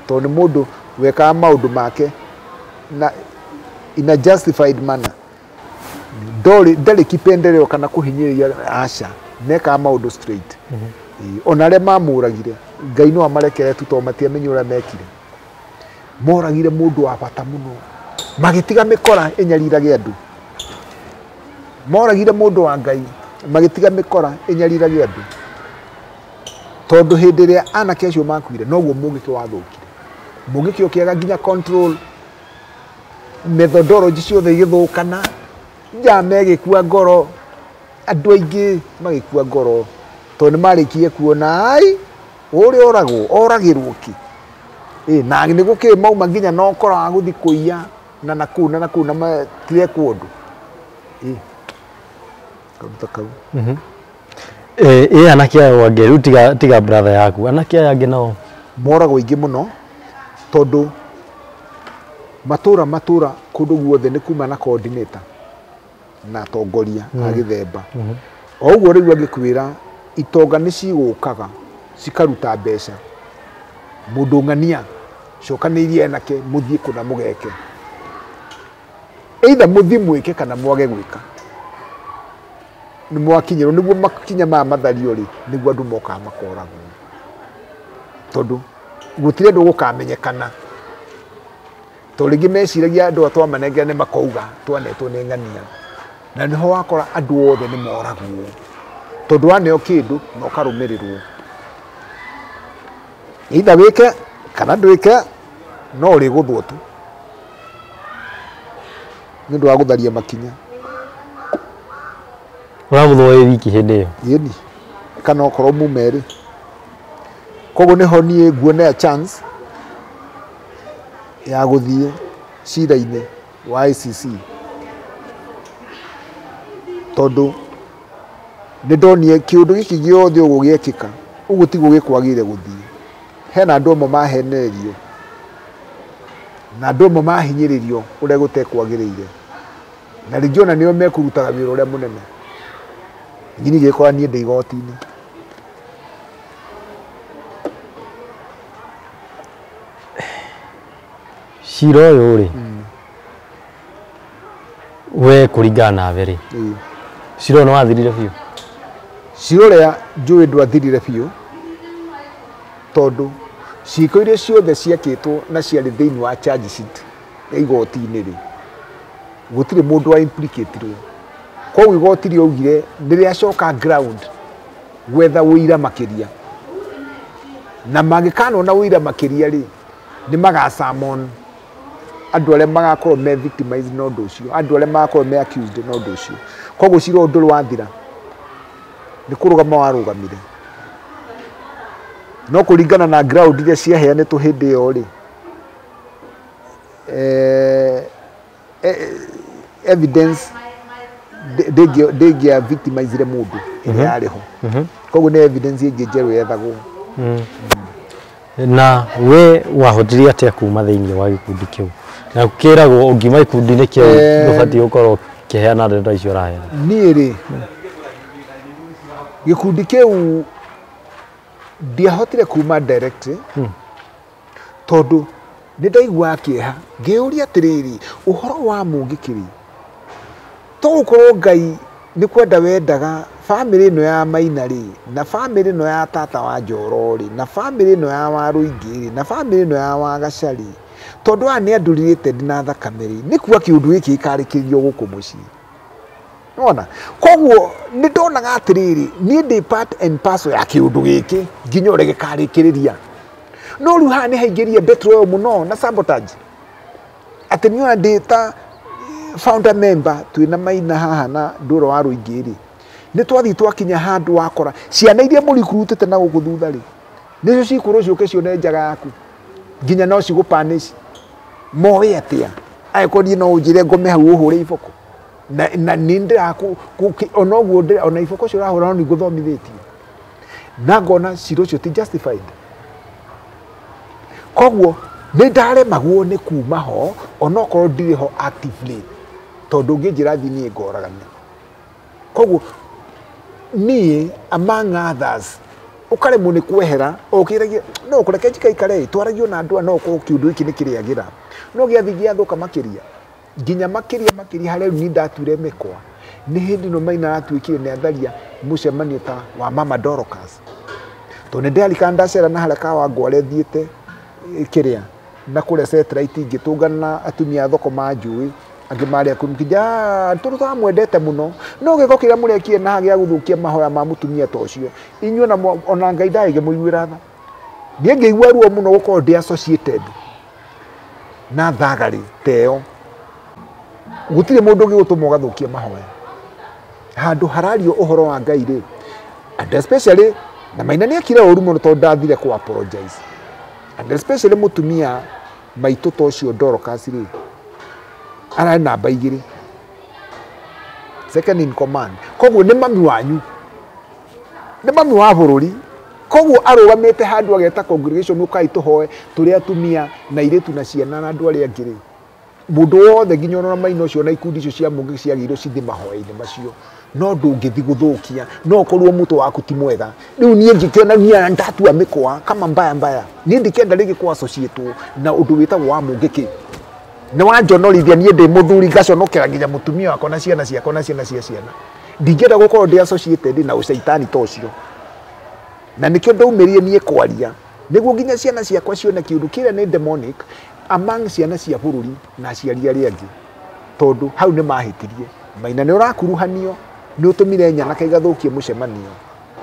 tondũ nĩ mũndũ wekaga maũndũ make na in a justified manner ndarĩ kipendeleo kana kũhinyĩrĩria aca nekaga maũndũ straight. Ona arĩa mamũragire Ngai no amarekere tu tondũ matiamenye ũrĩa mekire. Moragire mũndũ wa bata mũno magĩtiga mĩkora ĩnyarirage andũ. Moragire mũndũ wa Ngai magĩtiga mĩkora ĩnyarirage andũ tondũ hĩndĩ ĩrĩa anake acio makuire noguo mũngĩkĩ wathũkire. Mũngĩkĩ ũkĩaga nginya control methodology ciothe igĩthũkana njama ĩgĩkua ngoro andũ aingĩ magĩkua ngoro tondũ nĩ marĩkirie kuona ai ũrĩa oragwo oragĩrwo kĩ na nĩ gũkĩrĩ mauma nginya na ũkora wa gũthiĩ kũiya na nakũu na nakũu na matirekwo ũndũ kaũndũ ta kau. Ĩ anake aya angĩ rĩu tiga brother yaku anake aya angĩ nao moragwo aingĩ mũno tondũ matũra matũra kũndũ guothe nĩ kuma na coordinator. na atongoria a gĩthemba. O ũguo rĩu angĩkwĩra itonga nĩ cigũkaga cikaruta mbeca, mũndũ ng'ania cokanĩirie enake mũthiĩ kũna mũgeke, either mũthiĩ mwĩke kana mwage gwĩka, nĩ mwakinyĩrwo. Nĩguo makinya maya mathario rĩ, nĩguo andũ mokaga makoragwo, tondũ gũtirĩ andũ gũkamenyekana, tondũ rĩngĩ meciragia andũ a twamanengera nĩ makauga twanetwo nĩ ng'ania, na nĩho wakora andũ othe nĩ moragwo, tondũ waneo kĩndũ na ũkarũmĩrĩrwo, either wĩke kana ndwĩke, no ũrĩgũthwo tu nĩ ũndũ wa gũtharia makinya. Ũragũthwo wĩ wiki hĩndĩ ĩyo? Ĩni, kana okorwo mume rĩ. Koguo nĩho niĩ nguonea chance ya gũthiĩ cira-inĩ wa ICC, tondũ nĩ ndonire kĩũndũ gĩkĩ gĩothe ũguo gĩekĩka, ũguo tiguo gĩkwagĩrĩire gũthiĩ. Hena andũ amwe mahenererio na andũ amwe mahinyĩrĩrio ũrĩa gũtekwagĩrĩire, na rĩngĩ ona nĩo mekũrutaga wĩra ũrĩa mũnene. Nyini gĩkora niĩ ndĩ igoti-inĩ. Cira ũyũ rĩ, we kũringana nawe rĩ, cira ũyũ nĩ wathirire biũ? Cira ũrĩa njũĩ ndwathirire biũ, tondũ ciĩko iria ciothe ciekĩtwo na ciarĩ thĩinĩ wa charge sheet ya igoti-inĩ rĩ, gũtirĩ mũndũ wa implicatirwo. Koguo igoti rĩaugire nĩ rĩacoka ground gwetha ũira makĩria, na mangĩkanona ũira makĩria rĩ, nĩ magasamon andũ arĩa magakorwo me victimized na ũndũ ũcio, andũ arĩa magakorwo me accused na ũndũ ũcio. Koguo cira ũyũ ndũrĩ wathira, nĩ kũrũgama warũgamire, no kũringana na ground iria ciaheanĩtwo hĩndĩ ĩyo rĩ, evidence ndĩngĩa victimizire mũndũ ĩrĩa yarĩ ho. Koguo nĩ evidence ĩngĩ njerũ yethagwo. Na we wahotire atĩa kuma thĩinĩ wa gĩkundi kĩu? Na kĩragwo ũngiuma gĩkundi-inĩ kĩu ndũbatiĩ gũkorwo ũkĩheana ndeto icio ũraheana. Niĩ rĩ, gĩkundi kĩu ndiahotire kuma direct, tondũ nĩ ndaiguaga kĩeha ngĩũria atĩrĩrĩ, ũhoro wa mũngĩkĩ rĩ, to gũkorwo Ngai nĩ kwenda wendaga bamĩrĩ ĩno ya Maina rĩ, na bamĩrĩ ĩno ya tata wa Njoro rĩ, na bamĩrĩ ĩno ya Warũingĩ rĩ, na bamĩrĩ ĩno ya Wagaca rĩ, tondũ aya nĩ andũ related na thakame rĩ, nĩ kuga kĩũndũ gĩkĩ gĩkarĩkĩrio gũkũ mũciĩ. Nĩwona? Koguo nĩ ndonaga atĩrĩrĩ, niĩ ndĩ part and parcel ya kĩũndũ gĩkĩ nginya ũrĩa gĩkarĩkĩrĩria. No rĩu haha nĩ haingĩrie betrayal mũno na sabotage, atĩ niĩ ona ndĩ ta founder member twĩna Maina haha na Ndũra wa Rũingĩ rĩ, nĩ twathiĩ twakinya handũ wakora ciana iria mũrikurutĩte na gũkũ thutha rĩ, nĩcio cikũrwo ciũke cione njaga yaku, nginya no cigũpanish. Moĩ atĩa angĩkorwo niĩ no ũnjĩre ngome hau ũhũre iboko, na nĩ ndĩrakũ ona ũguo, ona iboko ũcio ũrahũra no nĩ ngũthomithĩtie, na ngona cira ũcio ti justified. Koguo nĩ ndaremagwo nĩ kuma ho onokorwo ndirĩ ho actively, tondũ ũngĩnjĩra thiĩ niĩ ngoragana. Koguo niĩ among others ũkaremwo nĩ kwehera, ũkĩragia no kũreke njikaikare, twaragio na andũ aya, no ũkorwo kĩũndũ gĩkĩ nĩ kĩrĩagĩra, no gĩathiĩ gĩathũka makĩria, nginya makĩria makĩria harĩa rĩu niĩ ndatuire mĩkwa. Nĩ hĩndĩ ĩno Maina aratuĩkire nĩ atharia mũcemanio ta wa Mama Dorcas, tondũ nĩ ndĩrarikana ndacera na harĩa Kawangware thiĩte kĩrĩa na kũrĩa satellite ngĩtũngana na atumia a thoko manjũĩ angĩ marĩa kũmũkinya tondũ twamwendete mũno, no gĩko kĩrĩa mũrekire na gĩa gũthũkia mahoya ma mũtumia ta ũcio, inyuĩ ona Ngai ndagĩkĩmũiguĩra tha. Niĩ ngĩigua ruo mũno gũkorwo ndĩ associated na thagarĩ ta ĩyo. Gũtirĩ mũndũ ũngĩgũtũma ũgathũkia mahoya handũ harario ũhoro wa Ngai rĩ, and especially na Maina nĩ ekire ũru mũno tondũ ndathire kũ apologize, and especially mũtumia maitũ ta ũcio Dorcas rĩ, ararĩ namba 2, second in command. Koguo nĩ mami wanyu, nĩ mami wa bũrũri. Koguo arũgamĩte handũ ageta congregation ũkai tũhoe tũrĩ atumia na airĩtu na ciana na andũ arĩa angĩ rĩ, Mũndũ wothe nginya ona Maina ũcio na ikundi icio cia mũngĩ ciagĩrĩirwo cithiĩ mahoya-inĩ macio. No ndũngĩthiĩ gũthũkia, no ũkorwo mũtwe waku ti mwega. Rĩu niĩ ngĩkĩona niĩ ndatua mĩkwa kama mbaya mbaya. Niĩ ndikenda rĩngĩ kũ associate na ũndũ wĩtagwo wa mũngĩkĩ. Nĩ wanjonorithia niĩ ndĩ mũthuri ngaconokera nginya mũtumia wakwa na ciana ciakwa na ciana cia ciana. Ndingĩenda gũkorwo ndĩ associated na ũcaitani ta ũcio. Na nĩkĩo ndaumĩrire niĩ kwaria nĩguo nginya ciana ciakwa cione kĩũndũ kĩrĩa nĩ demonic among ciana cia bũrũri na aciari arĩa angĩ, tondũ hau nĩ mahĩtirie. Maina nĩ ũrakuruhanio, nĩ ũtũmire nyanake igathũkie mũcemanio,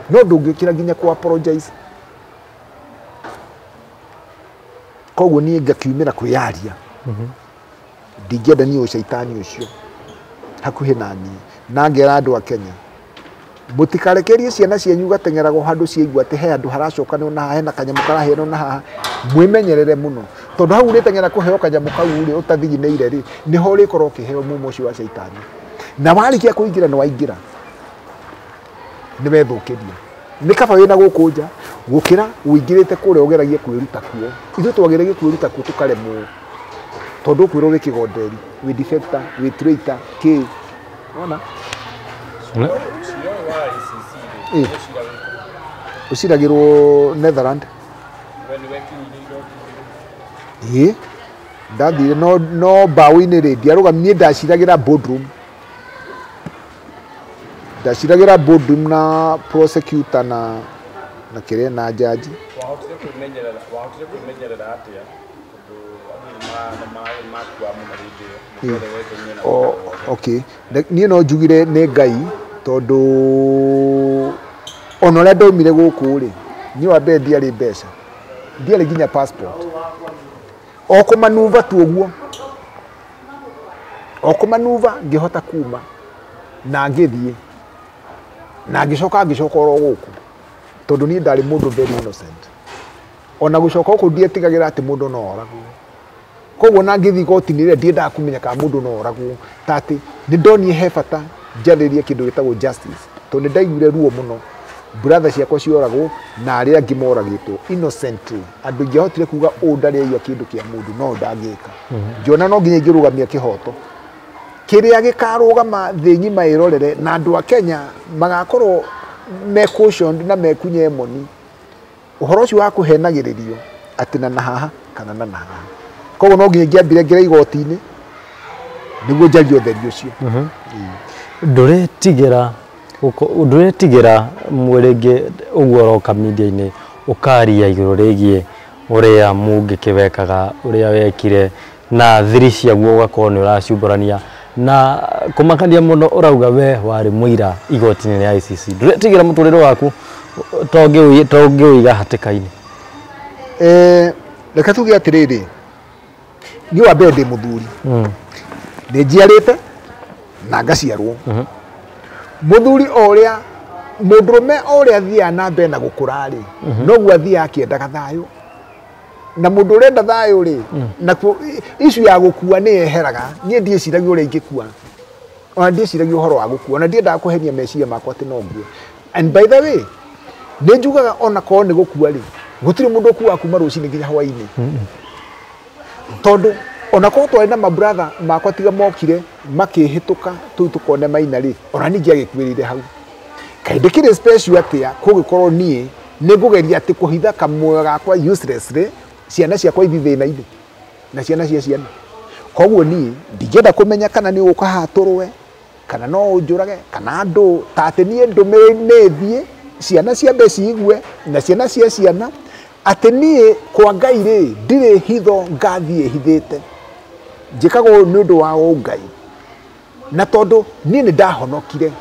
no ndũngĩkĩra nginya kũ apologize. Koguo niĩ ngakiumĩra kwĩyaria. Ndingĩenda niĩ ũcaitani ũcio hakuhĩ na niĩ, na ngera andũ a Kenya mũtikarekerie ciana cianyu gateng'eragwo handũ ciaigua atĩ he handũ haracokanwo na haha hena kanyamũ karaheanwo na haha, mwĩmenyerere mũno, tondũ hau ũrĩteng'era kũheo kanyamũ kau rĩ ũtathiginĩire rĩ, nĩho ũrĩkorwo ũkĩheo mumo ũcio wa caitani. Na warĩkia kũingĩra nĩ waingĩra, nĩ wethũkĩria. Nĩ kaba wĩna gũkũ nja gũkĩra ũingĩrĩte kũrĩa ũgeragie kwĩruta kuo. Ithuĩ twageragia kwĩruta kuo tũkaremwo, tondũ ũkwĩrwo wĩ kĩgonderi, wĩ defector, wĩ traitor, kĩ. Wona? Ũciragĩrwo Netherland. Ĩĩ, ndathire no mbaũ-inĩ rĩ, ndiarũgam, niĩ ndaciragĩra boardroom. Ndaciragĩra boardroom na prosecutor na kĩrĩa na judge. Wahotire kwĩmenyerera atĩa? Tondũ andũ makua mũno hĩndĩ ĩyo. Okay. Niĩ no njugire nĩ Ngai, tondũ ona ũrĩa ndaumire gũkũ rĩ, niĩ wa mbere ndiarĩ mbeca, ndiarĩ nginya passport. O kũmanuva tu ũguo, o kũmanuva ngĩhota kuma na ngĩthiĩ na ngĩcoka oro gũkũ, tondũ niĩ ndarĩ mũndũ very innocent. Ona gũcoka gũkũ ndietigagĩra atĩ mũndũ no oragwo. Koguo na ngĩthiĩ igoti-inĩ rĩrĩa ndiendaga kũmenya kana mũndũ no oragwo, ta atĩ nĩ ndonire he bata njarĩrie kĩndũ gĩtagwo justice, tondũ nĩ ndaiguire ruo mũno brother ciakwa cioragwo na arĩa angĩ moragĩtwo innocently. Andũ ingĩahotire kuga ũũ ndarĩ aiya kĩndũ kĩa mũndũ, no ndangĩka. Ngĩona no nginya ingĩrũgamia kĩhoto kĩrĩa gĩkarũgama thĩ ng'ima ĩrorere, na andũ a Kenya magakorwo me cautioned na mekunye moni ũhoro ũcio wa kũhenagĩrĩrio atĩ na haha kana na haha. Koguo no nginya ingĩambire ngĩre igoti-inĩ nĩguo njarie ũtheri ũcio. Ndũretigĩra rĩngĩ ũguo ũroka media-inĩ ũkaria igũrũ rĩgiĩ ũrĩa mũngĩkĩ wekaga, ũrĩa wekire na thiri ciaguo ũgakorwo nĩ ũraciumbũrania na kũmakania mũno ũrauga we warĩ mũira igoti-inĩ rĩa ICC. Ndũretigĩra mũtũrĩre waku to ũngĩũiga hatĩka-inĩ? Reke tuge atĩrĩrĩ, niĩ wa mbere ndĩ mũthuri, nĩ njiarĩte na ngaciarwo. Mũthuri o ũrĩa mũndũrũme o ũrĩa athiaga na mbere na gũkũra rĩ, noguo athiaga akĩendaga thayũ. Na mũndũ ũrenda thayũ rĩ, nakuo issue ya gũkua nĩ yeheraga. Niĩ ndiĩciragia ũrĩa ingĩkua, ona ndiĩciragia ũhoro wa gũkua, ona ndiendaga kũhenia meciria makwa atĩ no ngue. And by the way, nĩ njugaga ona korwo nĩ gũkua rĩ, gũtirĩ mũndũ ũkuaga kuma rũcinĩ nginya hwaĩ-inĩ. Tondũ ona korwo twarĩ na mabratha makwa tiga mokire makĩhĩtũka tũu tũkone Maina rĩ, ona niĩ ingĩagĩkuĩrĩire hau. Kaĩ ndĩkĩrĩ special atĩa kũngĩkorwo niĩ nĩ ngũgeria atĩ kũhitha kamuoyo gakwa uselessly, ciana ciakwa ithiĩ thĩna-inĩ na ciana cia ciana. Koguo niĩ ndingĩenda kũmenya kana nĩ ũgũka haha tũrũe, kana no ũnjũrage, kana andũ ta atĩ niĩ ndũmĩrĩri nĩ ĩthiĩ, ciana ciambe ciigue na ciana cia ciana atĩ niĩ kwa Ngai rĩ ndirĩ hitho ngathiĩ hithĩte. Njĩkaga ũũ nĩ ũndũ wa ũngai, na tondũ niĩ nĩ ndahonokire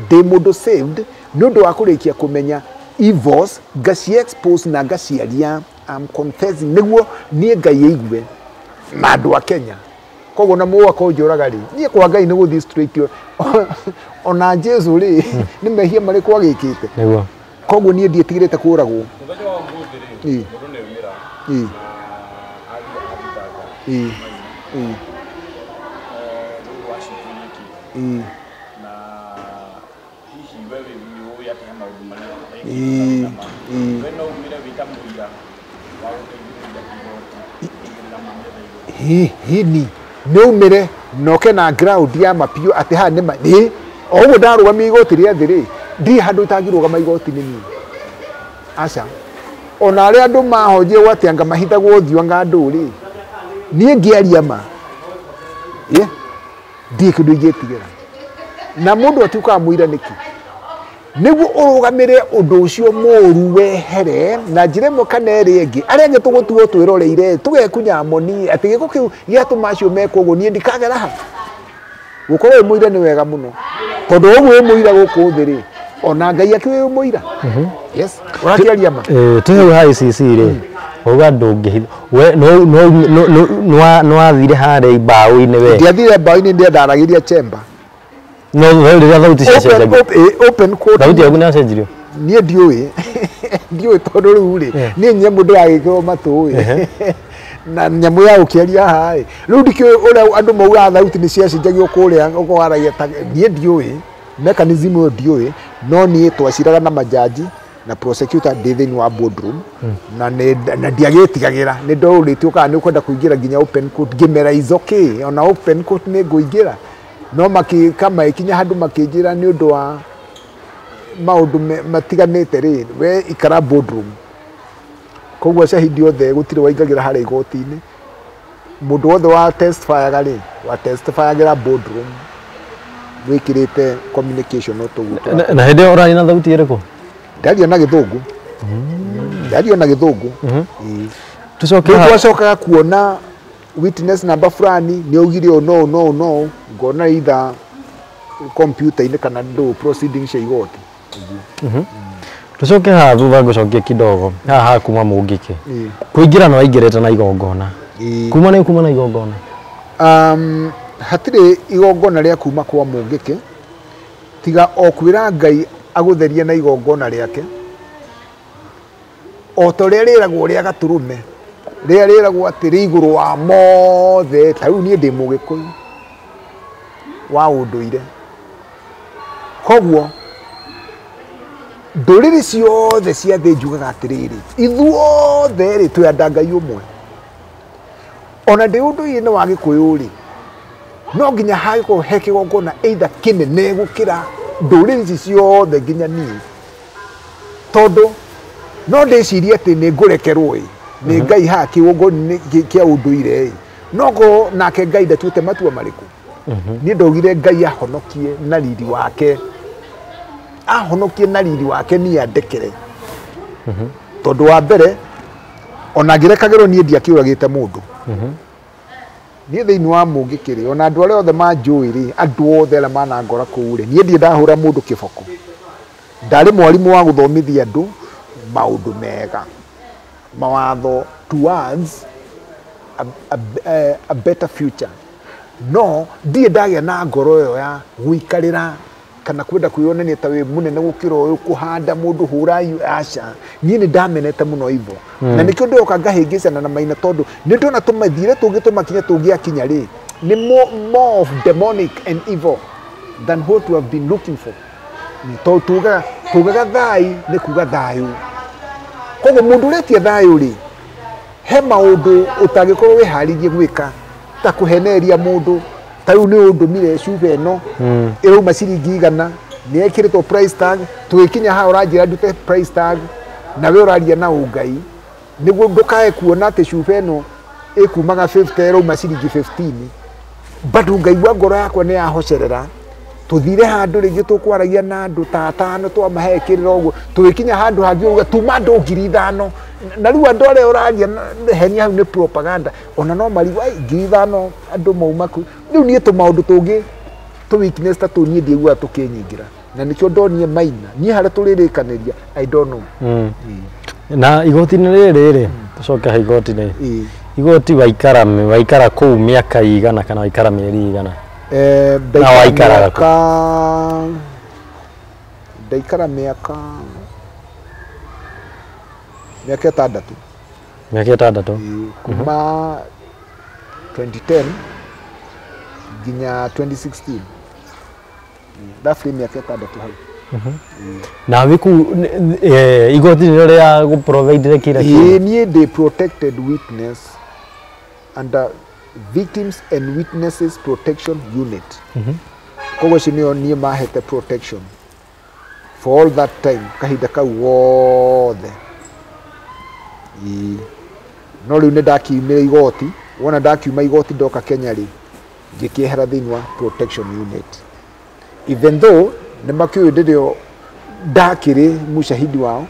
ndĩ mũndũ saved nĩ ũndũ wa kũrĩkia kũmenya evils, ngaci expose na ngaciaria. I'm confessing nĩguo niĩ Ngai aigue na andũ a Kenya. Koguo na mũgũka kũnjũraga rĩ, niĩ kwa Ngai nĩ gũthiĩ straight. Ona Jesu rĩ, nĩ mehia marĩkũ agĩkĩte? Nĩguo. Koguo niĩ ndietigĩrĩte kũragwo. Mũthenya wa ũmũthĩ rĩ, mũndũ nĩ aumĩra na athiĩ athitanga Maina nĩ ũndũ wa ciĩko iria ekĩte. Na hihi we nĩ ũĩ atĩ he maũndũ marĩa ekĩte na ma. We no umĩre wĩ ta mũira wa gũteithĩrĩria igoti kũigĩrĩra mametha igũrũ. Hi ni nĩ umĩre noke na ground ya mapiũ atĩ haha nĩ nĩ o ũguo ndarũgamia igoti rĩa thĩ rĩ, ndirĩ handũ itangĩrũgama igoti-inĩ niĩ, aca. Ona arĩa andũ mahonjire gwatĩ anga mahithagwo ũthiũ anga andũ rĩ, niĩ ngĩaria ma ĩ ndirĩ kĩndũ ingĩtigĩra. Na mũndũ atuĩkaga mũira nĩkĩ? Nĩguo ũrũgamĩre ũndũ ũcio mũru wehere na njĩra ĩmwe kana ĩrĩa ĩngĩ. Arĩa angĩ tũgũtuo twĩroreire tũgekunya moni atĩ gĩko kĩu gĩatũma acio mekwo ũguo, niĩ ndikagera ha. Gũkorwo wĩ mũira nĩ wega mũno, tondũ ũguo wĩ mũira gũkũ thĩ rĩ, ona Ngai akĩrĩ wĩ mũira. Yes, ũrakĩaria ma. Twĩ hau ha ICC rĩ, wauga ndũngĩhitha we no wathire harĩa mbaũ-inĩ we? Ndiathire mbaũ-inĩ, ndiandaragĩria chamber. No rĩrĩa thauti ciacenjagia? Open court. Thauti yaku nĩyacenjirio? Niĩ ndiũĩ tondũ rĩu rĩ, niĩ nyamũ ndĩragĩkĩrwo matũ ĩ na nyamũ ya gũkĩaria haha ĩ, rĩu ndikĩũĩ ũrĩa andũ maugaga thauti nĩ ciacenjagio kũrĩa ũkowaragia ta niĩ ndiũĩ mechanism ĩyo, ndiũĩ. No niĩ twaciraga na majaji na prosecutor ndĩ thĩinĩ wa boardroom na na ndiagĩtigagĩra. Nĩ ndorĩtio kana nĩ ũkwenda kũingĩra nginya open court, ngĩmera is okay, ona open court nĩ ngũingĩra. No makĩka ikinya handũ makĩnjĩra nĩ ũndũ wa maũndũ matiganĩte rĩ, we ikara boardroom. Koguo shahidi othe gũtirĩ waingagĩra harĩa igoti-inĩ. Mũndũ wothe wa testifyaga rĩ, wa testifyagĩra boardroom wĩkĩrĩte communication no tũguo. Na hĩndĩ ĩyo ũraria na thauti ĩrĩkũ? Ndaria na Gĩthũngũ, ndaria na Gĩthũngũ. Ĩĩ. Tũcoke Rĩu twacokaga kuona witness number fulani nĩ augire ũũ no no no, ngona either computer-inĩ kana ndũ proceedings cia igoti. Tũcoke haha thutha, ngũcokie kidogo haha ha kuma Mũngĩkĩ. Ĩĩ. Kũingĩra nĩ waingĩrĩte na igongona? Ĩĩ. Kuma nĩ kuma na igongona? Hatirĩ igongona rĩa kuma kwa Mũngĩkĩ tiga o kwĩra Ngai agũtherie na igongona rĩake, o ta ũrĩa rĩragwo rĩa gatũrũme, rĩrĩa rĩragwo atĩ rĩ igũrũ wa mothe. Ta rĩu niĩ ndĩ Mũgĩkũyũ wa ũndũire, koguo ndũrĩrĩ ciothe cia thĩ njugaga atĩrĩrĩ, ithuothe rĩ twĩ anda Ngai ũmwe. Ona ndĩ ũndũire-inĩ wa Gĩkũyũ rĩ, no nginya hagĩkorwo he kĩgongona either kĩnene gũkĩra ndũrĩrĩ ici ciothe nginya niĩ, tondũ no ndĩcirie atĩ nĩ ngũrekerwo ĩ nĩ Ngai haha kĩgongona kĩa ũndũire ĩ, no korwo nake Ngai ndatuĩte matua marĩkũ. Niĩ ndaugire Ngai ahonokie na riri wake, ahonokie na riri wake, niĩ andekere, tondũ wa mbere ona ngĩrekagĩrwo niĩ ndiakĩũragĩte mũndũ. Niĩ thĩinĩ wa Mũngĩkĩ rĩ, ona andũ arĩa othe manjũĩ rĩ, andũ othe arĩa manangora kũu rĩ, niĩ ndirĩ ndahũra mũndũ kĩboko. Ndarĩ mwarimũ wa gũthomithia andũ maũndũ mega, mawatho towards a better future. No ndirĩ ndagĩa na ngoro ĩyo ya gũikarĩra kana kwenda kwĩyonania ta wĩ mũnene gũkĩra ũyũ, kũhanda mũndũ hũra aca. Niĩ nĩ ndamenete mũno ivo, na nĩkĩo ndĩroka ngahĩngĩcana na Maina, tondũ nĩ ndona tũmathire tũngĩ tũmakinya tũngĩakinya rĩ, nĩ more of demonic and evil than what we have been looking for. Tondũ tugaga thai nĩ kuga thayũ, koguo mũndũ ũretia thayũ rĩ, he maũndũ ũtangĩkorwo wĩharĩirie gwĩka ta kũheneria mũndũ. Ta rĩu nĩ ũndũmire cuba ĩno ĩrauma ciringi 100, nĩ ĩkĩrĩtwo price tag. Tũgĩkinya haha ũranjĩra ndute price tag, na we ũraria na ũngai nĩguo ndũkae kuona atĩ cuba ĩno ĩkumaga 50 ĩrauma ciringi 15, bado ngaigua ngoro yakwa nĩ yahocerera. Tũthire handũ rĩngĩ tũkwaragia na andũ ta atano, twamahe kĩrĩra ũguo, tũgĩkinya handũ hangĩ ũguo tuma andũ 5,000. Na rĩu andũ arĩa ũraria henia hau nĩ propaganda, ona no marigwo ai 5,000 andũ mauma kũ. Rĩu niĩ tũmaũndũ tũngĩ tũ weakness ta tũu niĩ ndiiguaga tũkĩnyingĩra, na nĩkĩo ndonire Maina niĩ harĩa tũrĩrĩkanĩria, I don't know. Na igoti-inĩ rĩrĩ rĩ, tũcoke ha igoti-inĩ. Igoti waikara kũu mĩaka igana kana waikara mĩeri igana? Na Ndaikara waikaraga kũ? Ndaikara mĩaka 6. Mĩaka 6. Ĩĩ, kuma 2010 nginya 2016, roughly mĩaka 6 hau. Na wĩ kũu igoti nĩrĩo rĩa gũ provide kila Ĩĩ, kĩndũ? Niĩ ndĩ protected witness under Victims and Witnesses Protection Unit. Koguo acio nĩo niĩ mahete protection for all that time, kahinda kau gothe. Ĩĩ. No rĩu nĩ ndakiumire igoti, wona ndakiuma igoti ndoka Kenya rĩ, ngĩkĩehera thĩinĩ wa protection unit, even though nĩ makĩũĩ ndĩrĩo ndakĩrĩ mũcahidi wao,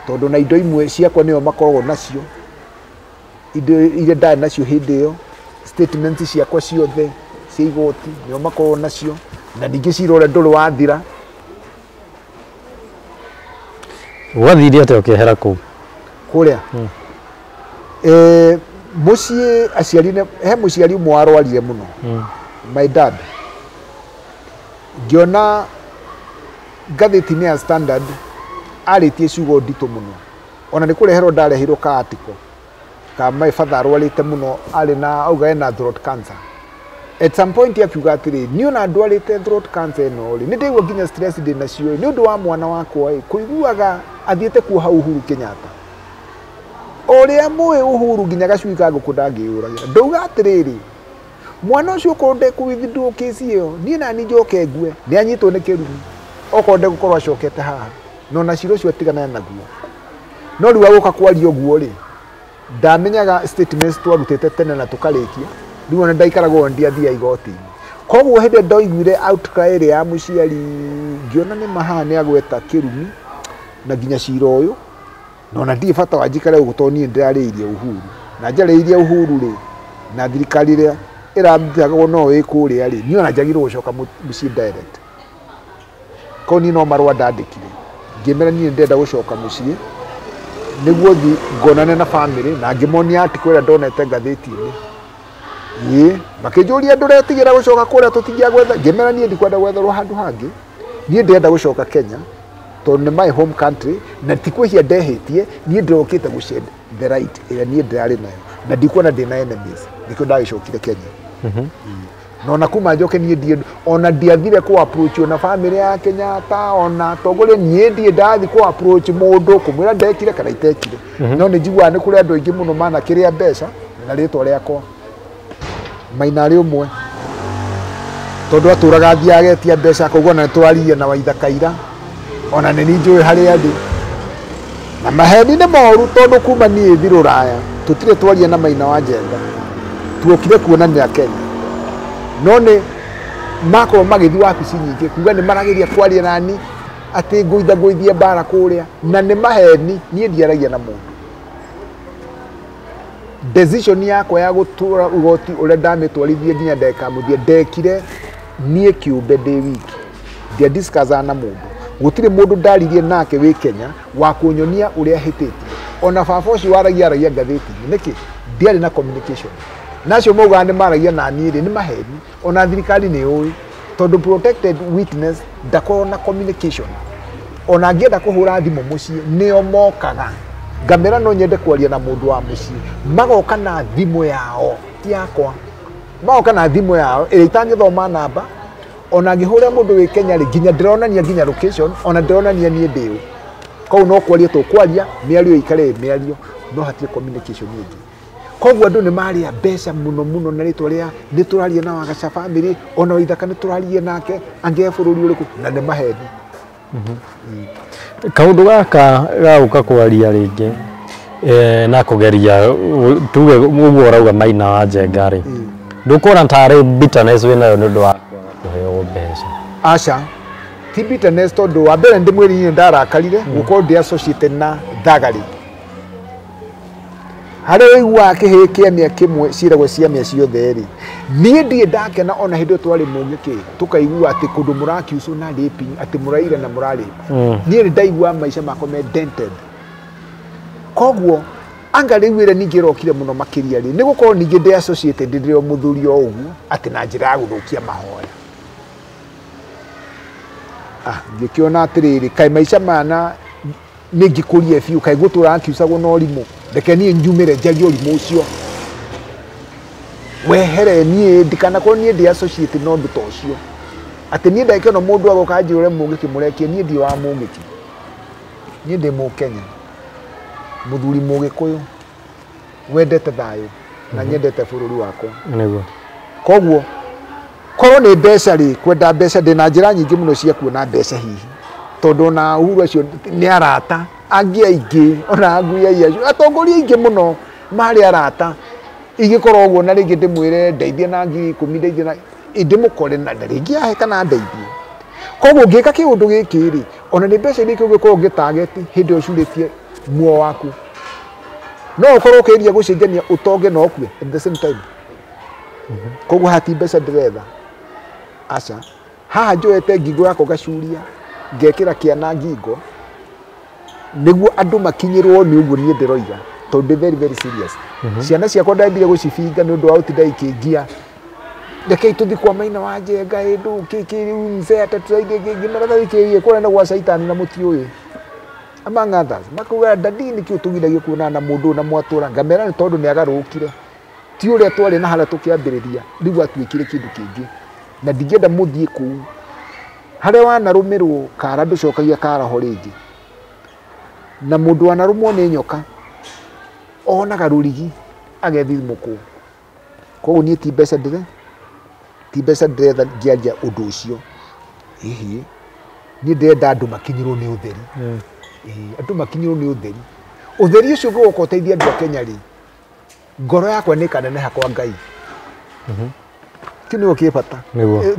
tondũ na indo imwe ciakwa nĩo makoragwo nacio, indo iria ndarĩ nacio hĩndĩ ĩyo, statements ciakwa ciothe cia igoti nĩo makoragwo nacio, na ningĩ cira ũrĩa ndũrĩ wathira. Gwathire atĩa ũkĩehera kũu? Kũrĩa mũciĩ aciari he mũciari ũmwe warwarire mũno, my dad. Ngĩona ngathĩti-inĩ ya Standard arĩtie ciugo nditũ mũno, ona nĩ kũreherwo ndareheirwo ka article ka my father arwarĩte mũno, arĩ na auga ena throat cancer. At some point akiuga atĩrĩ, niĩ ona ndwarĩte throat cancer ĩno rĩ, nĩ ndaigua nginya stress ndĩ nacio nĩ ũndũ wa mwana wakwa ĩ, kũiguaga athiĩte kuoha Uhuru Kenyatta. Ũrĩa mũĩ Uhuru nginya gacui ka ngũkũ ndangĩyũragĩra. Ndauga atĩrĩrĩ, mwana ũcio okorwo ndekũ withdraw case ĩyo, niĩ nani njoke ngue, nĩ anyitwo nĩ kĩrumi, okorwo ndegũkorwo acokete haha, na ona cira ũcio atigane naguo. No rĩu agũka kwaria ũguo rĩ, ndamenyaga statements twarutĩte tene na tũkarĩkia, rĩu ona ndaikaragwo ndiathiaga igoti-inĩ. Koguo hĩndĩ ĩrĩa ndoiguire outcry ĩrĩa ya mũciari, ngĩona nĩ mahaha nĩ agweta kĩrumi na nginya cira ũyũ, na ona ndirĩ bata wa njikare gũkũ tondũ niĩ ndĩrarĩirie Uhuru, na njarĩirie Uhuru rĩ, na thirikari ĩrĩa ĩrathitangagwo no ĩ kũrĩa rĩ, niĩ ona njagĩrĩirwo gũcoka mũciĩ direct. Koguo niĩ no marũa ndandĩkire, ngĩmera niĩ ndĩrenda gũcoka mũciĩ nĩguo thiĩ ngonane na family, na ngĩmonia article ĩrĩa ndonete ngathĩti-inĩ. Ĩĩ, makĩnjũria ndũretigĩra gũcoka kũrĩa tũtingĩagwetha, ngĩmera niĩ ndikwenda gwetherwo handũ hangĩ, niĩ ndĩrenda gũcoka Kenya tondũ nĩ my home country, na ti kwĩhia ndehĩtie, niĩ ndĩrokĩte gũ shed the right ĩrĩa niĩ ndĩrarĩ nayo, na ndikuona ndĩna enemies, nĩkĩo ndagĩcokire Kenya. Na ona kuma njoke niĩ ndiĩ, ona ndiathire kũ approach ona family ya Kenyatta, ona atongoria, niĩ ndiĩ ndathi kũ approach mũndũ kũmwĩra ndekire kana itekire. No nĩ njiguaga nĩ kũrĩ andũ aingĩ mũno manakĩrĩa mbeca na rĩtwa rĩakwa. Maina arĩ ũmwe, tondũ atũraga athiaga agetia mbeca, koguo ona nĩtwaririe na Waithaka ira, ona nĩ njũĩ harĩa ndĩ. Na maheni nĩ moru tondũ kuma niĩ thiĩ rũraya tũtirĩ twaria na Maina wa Njenga, tuokire kuonania Kenya, no nĩ makorwo magĩthiĩ wabici nyingĩ kuga nĩ marageria kwaria nani atĩ ngũitha ngũithie mbara kũrĩa, na nĩ maheni, niĩ ndiaragia na mũndũ. Decision yakwa ya gũtũra igoti ũrĩa ndamĩtwarithie nginya ndagĩka ya mũthia, ndekire niĩ kĩũmbe ndĩ wiki, ndiadiscussaga na mũndũ, gũtirĩ mũndũ ndaririe nake wĩ Kenya wa kũnyonia ũrĩa hĩtĩtie. Ona baba ũcio waragia aragia ngathĩti-inĩ, nĩkĩ ndiarĩ na communication na acio maugaga nĩ maragia na niĩ rĩ, nĩ maheni. Ona thirikari nĩ yũĩ, tondũ protected witness ndakorwo na communication. Ona angĩenda kũhũra thimũ mũciĩ nĩo mokaga, ngamera no nyende kwaria na mũndũ wa mũciĩ, magoka na thimũ yao ti yakwa, magoka na thimũ yao ĩrĩa itangĩthoma namba. Ona ngĩhũrĩra mũndũ wĩ Kenya rĩ, nginya ndĩronania nginya location, ona ndĩronania niĩ ndĩ ũ. Koguo no kwaria tũkwaria, mĩario ĩikare ĩ mĩario, no hatirĩ communication ĩngĩ. Koguo andũ nĩ marĩa mbeca mũno mũno na rĩtwa rĩa nĩ tũraria na Wagaca family, ona Waithaka nĩ tũraria nake, angĩ e bũrũri ũrĩkũ, na nĩ maheni. Kaũndũ gaka gagũka kwaria rĩngĩ na kũgeria tuge ũguo ũrauga Maina wa Njenga rĩ, ndũkuona tarĩ bitterness wĩnayo nĩ ũndũ wa kũheo mbeca? Aca, ti bitterness, tondũ wa mbere ndĩmwĩrire ndarakarire gũkorwo ndĩ associated na thagari. Harĩa ũiguaga kĩhĩĩ kĩa mĩa kĩmwe ciĩragwo cia mĩa ciothe rĩ, niĩ ndirĩ ndakena ona hĩndĩ ĩyo twarĩ mũng'ĩkĩ tũkaigua atĩ kũndũ mũrakiucwo na raping, atĩ mũraira na mũrarĩpa. Niĩ nĩ ndaiguaga maica makwa me dented. Koguo anga rĩu ĩrĩa ningĩ ĩrokire mũno makĩria rĩ, nĩ gũkorwo ningĩ ndĩ associated ndĩ o mũthuri o ũguo atĩ na njĩra ya gũthũkia mahoya. Ngĩkĩona atĩrĩrĩ, kaĩ maica maya na nĩ ngĩkũrie biũ, kaĩ ngũtũraga ngiucagwo na ũrimũ, reke niĩ njumĩre njarie ũrimũ ũcio wehere, niĩ ndikanakorwo niĩ ndĩ associated na ũndũ ta ũcio, atĩ niĩ ndagĩka ĩno mũndũ agoka anjĩre mũngĩkĩ mũrekie, niĩ ndirĩ wa mũngĩkĩ, niĩ ndĩ mũkenya, mũthuri mũgĩkũyũ wendete thayũ. Na nyendete bũrũri wakwa. Nĩguo. Koguo korwo nĩ mbeca rĩ, kwenda mbeca ndĩna njĩra nyingĩ mũno cia kuona mbeca hihi. Tondũ ona Uhuru acio nĩ arata angĩ aingĩ, ona angui acio atongoria aingĩ mũno marĩ arata. Ingĩkorwo ũguo na rĩngĩ ndĩmwĩre ndeithie na 10,000 ndeithie na ndĩmũkore na rĩngĩ ahe kana ndeithie. Koguo ngĩka kĩũndũ gĩkĩ rĩ, ona nĩ mbeca iria ũngĩkorwo ũngĩtarget hĩndĩ ĩyo ũcurĩtie muoyo waku. No ũkorwo ũkĩgeria gũcenjania ũtonge na ũkue at the same time. Koguo hati mbeca ndĩretha. Aca. Haha njoete ngingo yakwa ngacuria, ngekĩra kĩana ngingo, nĩguo andũ makinyĩrwo nĩ ũguo niĩ ndĩroiga, tondũ ndĩ very very serious. Ciana ciakwa ndambire gũcibinga nĩ ũndũ wa gũtinda ikĩngia. Rekei tũthiĩ kwa Maina wa Njenga ĩndũ kĩkĩ rĩu mzee atatũteithie ngĩmera thikĩrĩrie kũrĩa nĩ gwa caitani na mũtiũĩ. Among others, makauga daddy nĩkĩ ũtũgiragia kuonana na mũndũ ũyũ na mwatũra, ngamera nĩ tondũ nĩ agarũrũkire. Ti ũrĩa twarĩ na harĩa tũkĩambĩrĩria, rĩu atuĩkire kĩndũ kĩngĩ. Na ndingĩenda mũthiĩ kũu. Harĩa wanarũmĩrwo kara ndũcokagia kara ho rĩngĩ. Na mũndũ wanarũmwo nĩ nyoka onaga rũrigi agethimũkwo. Koguo niĩ ti mbeca ndĩre, ti mbeca ndĩretha ngĩaria ũndũ ũcio. Ĩhĩ, niĩ ndĩrenda andũ makinyĩrwo nĩ ũtheri. Ĩĩ, andũ makinyĩrwo nĩ ũtheri. Ũtheri ũcio ũngĩgoka ũteithie andũ a Kenya rĩ, ngoro yakwa nĩ ĩkaneneha kwa Ngai. Kĩu nĩkĩo kĩ bata.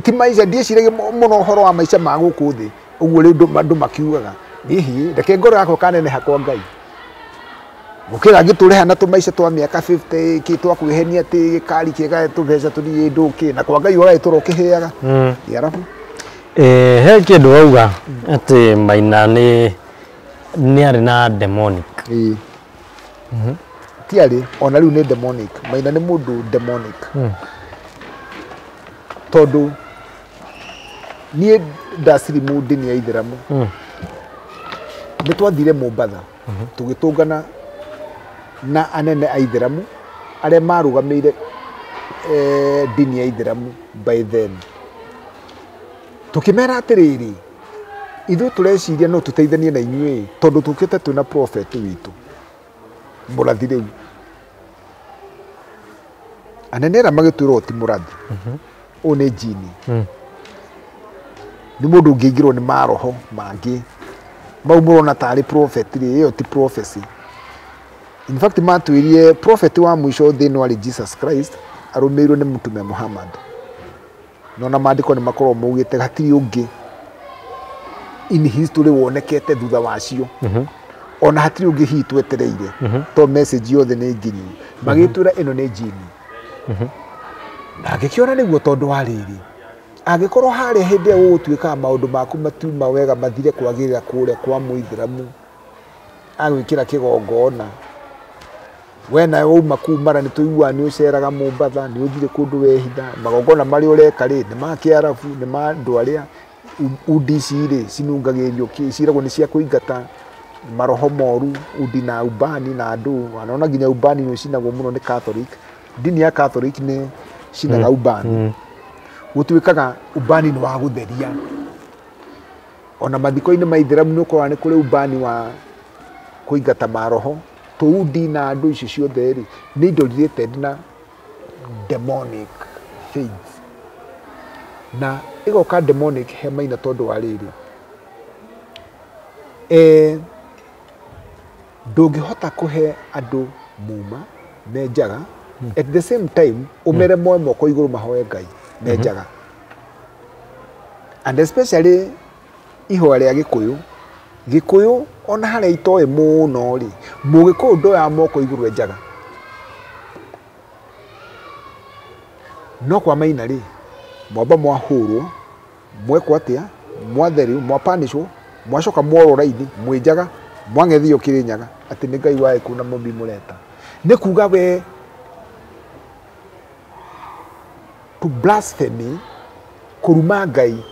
Ti maica, ndiĩciragia mũno ũhoro wa maica ma gũkũ thĩ, ũguo rĩu andũ makiugaga. Ĩhĩ, reke ngoro yakwa ĩkaneneha kwa Ngai. Gũkĩra ngĩtũreha na tũmaica twa mĩaka 50 kĩ twa kwĩhenia atĩ gĩkari kĩega tũbeca tũthiĩ ndũkĩ na kwa Ngai ũgagĩtũra ũkĩhĩaga. Arabu. He kĩndũ wauga atĩ Maina nĩ arĩ na demonic. Ĩĩ. Ti arĩ, ona rĩu nĩ demonic. Maina nĩ mũndũ demonic. Tondũ niĩ ndacirimu ndini ya Ithĩramu. Nĩ twathire Mombatha, tũgĩtũngana na anene a Ithĩramu arĩa marũgamĩire ndini ya Ithĩramu by then. Tũkĩmera atĩrĩrĩ, ithuĩ tũreciria no tũteithanie na inyuĩ tondũ tũkĩte twĩna prophet witũ mũrathi rĩu. Anene arĩa magĩtwĩra ũyũ ti mũrathi, ũyũ nĩ jini. Nĩ mũndũ ũngĩingĩrwo nĩ maroho mangĩ mau mũrona tarĩ prophet rĩ, ĩyo ti prophecy. In fact matwĩrie prophet wa mũico thĩ ĩno arĩ Jesus Christ arũmĩrĩirwo nĩ mũtume Muhammad. No na maandĩko nĩ makoragwo maugĩte hatirĩ ũngĩ in history wonekete thutha wacio. Ona hatirĩ ũngĩ hihi twetereire to message yothe nĩ nginyu. Magĩtwĩra ĩno nĩ jini. Na ngĩkĩona nĩguo tondũ wa rĩrĩ, angĩkorwo harĩa hĩndĩ ĩyo gũgũtuĩkaga maũndũ maku matiuma wega mathire kwagĩrĩra kũrĩa kwa mũithĩramu agwĩkĩra kĩgongona, we nawe wauma kũu mara nĩ tũiguaga nĩ ũceraga Mombatha, nĩ ũthire kũndũ wehitha, magongona marĩa ũreka rĩ nĩ ma kĩarabu, nĩ ma andũ arĩa undi ici rĩ cinungagĩrio kĩ, ciragwo nĩ cia kũingata maroho moru, undi na ubani na andũ, ona nginya ubani nĩ ũcinagwo mũno nĩ Catholic. Ndini ya Catholic nĩ cinaga ubani. Gũtuĩkaga ubani nĩ wa gũtheria. Ona mathiko-inĩ ma Ithĩramu nĩ ũkoraga nĩ kũrĩ ubani wa kũingata maroho. Tũundi na andũ icio ciothe rĩ nĩ indo related na demonic things. Na ĩgoka demonic he Maina tondũ wa rĩrĩ, ndũngĩhota kũhe andũ muma me njaga at the same time ũmere moe moko igũrũ mahoe Ngai me njaga. And especially ihoya rĩa Gĩkũyũ. Gĩkũyũ ona harĩa itoĩ mũno rĩ, mũgĩkũyũ ndoyaga moko igũrũ e njaga. No kwa Maina rĩ, mwamba mwahũrwo, mwekwo atĩa, mwatherio, mwapanishwo, mwacoka mworwo raini, mwĩ njaga, mwang'ethio Kĩrĩnyaga atĩ nĩ Ngai wa Gĩkũyũ na Mũmbi mũreta. Nĩ kuga we to blasphemy, kũruma Ngai,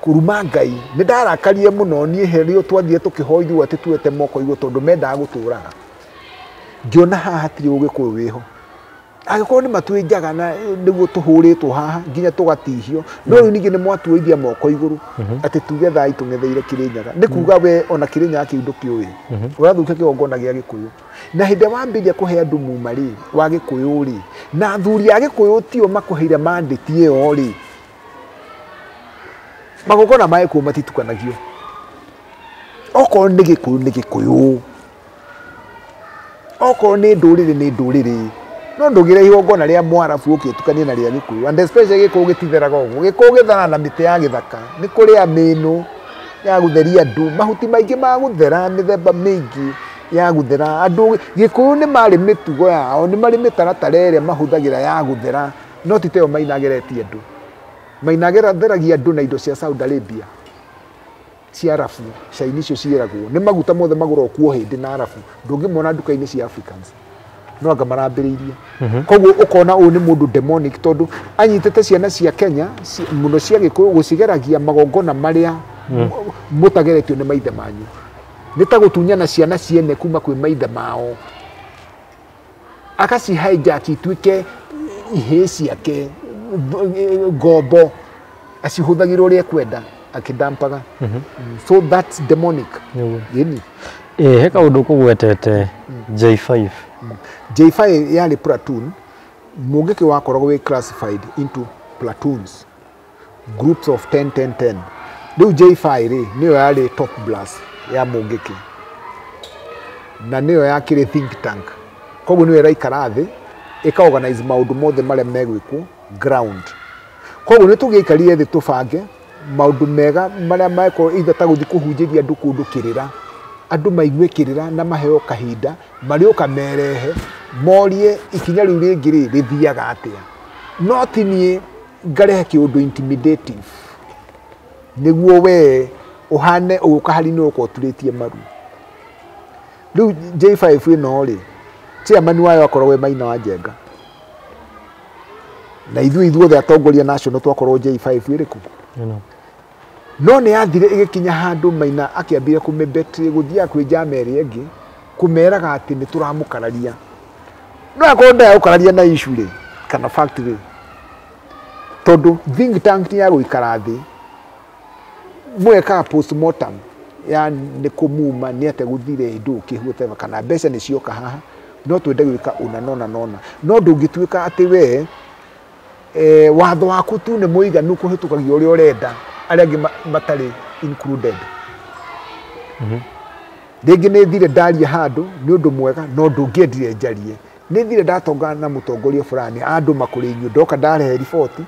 kũruma Ngai. Nĩ ndarakarire mũno niĩ hĩndĩ ĩyo twathire tũkĩhoithio atĩ tuoete moko igũrũ tondũ mendaga gũtũraga. Ngĩona haha hatirĩ ũgĩkũyũ wĩho. Angĩkorwo nĩ matwĩnjaga na nĩguo tũhũrĩtwo haha nginya tũgatihio, no rĩu ningĩ nĩ mwatuoithia moko igũrũ atĩ tuge thai tũng'etheire Kĩrĩnyaga. Nĩ kuga we ona Kĩrĩnyaga kĩu ndũkĩũĩ, ũrathũkia kĩgongona gĩa Gĩkũyũ. Na hĩndĩ ĩrĩa wambĩrĩria kũhe andũ muma rĩ wa Gĩkũyũ rĩ, na athuri a Gĩkũyũ tio makũheire mandate ĩyo rĩ, magongona ma Gĩkũyũ matitukanagio. Okorwo nĩ Gĩkũyũ nĩ Gĩkũyũ, okorwo nĩ ndũrĩrĩ nĩ ndũrĩrĩ. No ndũgĩre igongona rĩa Mwarabu ũkĩtukanie na rĩa Gĩkũyũ, and especially Gĩkũyũ gĩtitheraga ũguo. Gĩkũyũ gĩtheraga na mĩtĩ ya gĩthaka, nĩ kũrĩa mĩnũ ya gũtheria andũ, mahuti maingĩ ma gũthera, mĩthemba mĩingĩ ya gũthera andũ. Gĩkũyũ nĩ marĩ mĩtugo yao, nĩ marĩ mĩtaratara ĩrĩa mahũthagĩra ya gũthera, no ti ta ĩyo Maina ageretie andũ. Maina atheragia andũ na indo cia Saudi Arabia, cia Arabu, caini icio ciĩragwo nĩ maguta mothe magũragwo kuo hĩndĩ na Arabu, ndũngĩmona nduka-inĩ cia Africans, no anga marambĩrĩirie. Koguo ũkona ũyũ nĩ mũndũ demonic, tondũ anyitĩte ciana cia Kenya mũno cia Gĩkũyũ gũcigeragia magongona marĩa mũtageretio nĩ maithe manyu. Nĩ ta gũtunyana ciana ciene kuma kwĩ maithe mao, akaci hijack ituĩke ihĩĩ ciake, ngombo, acihũthagĩra ũrĩa ekwenda akĩdampaga. So that's demonic. Ĩni. Ĩ he kaũndũ kũgwetete J5. J5 yarĩ platoon. Mũngĩkĩ wakoragwo wĩ classified into platoons, groups of 10 10 10. Rĩu J5 rĩ nĩyo yarĩ top blast ya Mũngĩkĩ, na nĩyo yakĩrĩ think tank. Koguo nĩyo ĩraikara thĩ ĩka organize maũndũ mothe marĩa megwĩkwo ground. Koguo nĩ tũgĩikarire thĩ tũbange maũndũ mega marĩa mekorwo either ta gũthiĩ kũhunjĩria andũ kũndũ kĩrĩra, andũ maigue kĩrĩra na maheo kahinda marĩũka merehe morie ikinya rĩu rĩngĩ rĩ rĩthiaga atĩa. No ti niĩ ngarehe kĩũndũ intimidative nĩguo we ũhane ũgũka harĩ nĩ ũka ũturĩtie maru. Rĩu J5 ĩno rĩ, chairman wayo akoragwo e Maina wa Njenga, na ithuĩ ithuothe atongoria national twakorwo J5 ĩrĩkũ. No nĩ yathire ĩgĩkinya handũ Maina akĩambire kũmĩbetri gũthiaga kwĩ njama ĩrĩa ĩngĩ kũmeraga atĩ nĩ tũramũkararia. No akorwo ndaya gũkararia na issue rĩ kana fact rĩ, tondũ think tank ti ya gũikara thĩ mwekaga postmortem ya nĩ kũmuma nĩ atĩa gũthire ndũkĩ whatever, kana mbeca nĩ cioka haha no twende gwĩka ũna nona nona. No ndũngĩtuĩka atĩ we watho waku tu nĩ mũiganu kũhĩtũkagia ũrĩa ũrenda, arĩa angĩ matarĩ included. Rĩngĩ nĩ thire ndaria handũ nĩ ũndũ mwega, no ndũngĩendire njarie. Nĩ thire ndatongana na mũtongoria fulani andũma kũrĩ inyuĩ, ndoka ndarehe riboti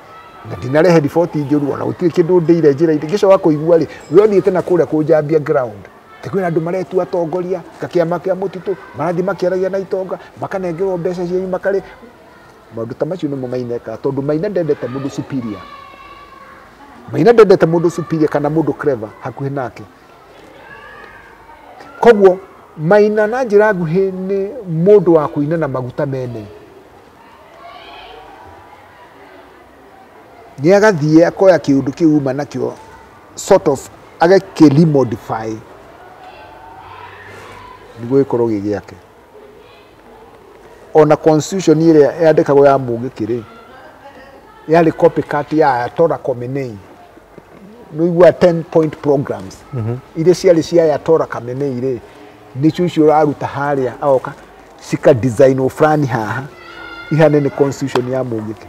na ndinarehe riboti njũru, ona gũtirĩ kĩndũ ndĩire njĩra-inĩ. Ngĩcoka kũigua rĩ, we ũthiĩte na kũrĩa kũnjambia ground. Atĩ kwĩna andũ maretua atongoria ta kĩama kĩa mũtitũ, marathiĩ makĩaragia na itonga, makanengerwo mbeca cianyu makarĩ. Maũndũ ta macio nĩmo Maina ekaga, tondũ Maina ndendete mũndũ superior. Maina ndendete mũndũ superior kana mũndũ clever hakuhĩ nake. Koguo Maina na njĩra nguhĩ nĩ mũndũ wa kũina na maguta mene. Nĩ agathiĩ akoya kĩũndũ kĩu uma nakĩo sort of agakĩremodify nĩguo gĩkorwo gĩ gĩake. Ona constitution ĩrĩa yandĩkagwo ya Mũngĩkĩ rĩ, yarĩ copycat ya Ayatollah Khamenei. Nĩ ũiguaga 10 point programs iria ciarĩ cia Ayatollah Khamenei rĩ, nĩcio icio ũraruta harĩa agoka cika design o fulani haha ihane nĩ constitution ya Mũngĩkĩ.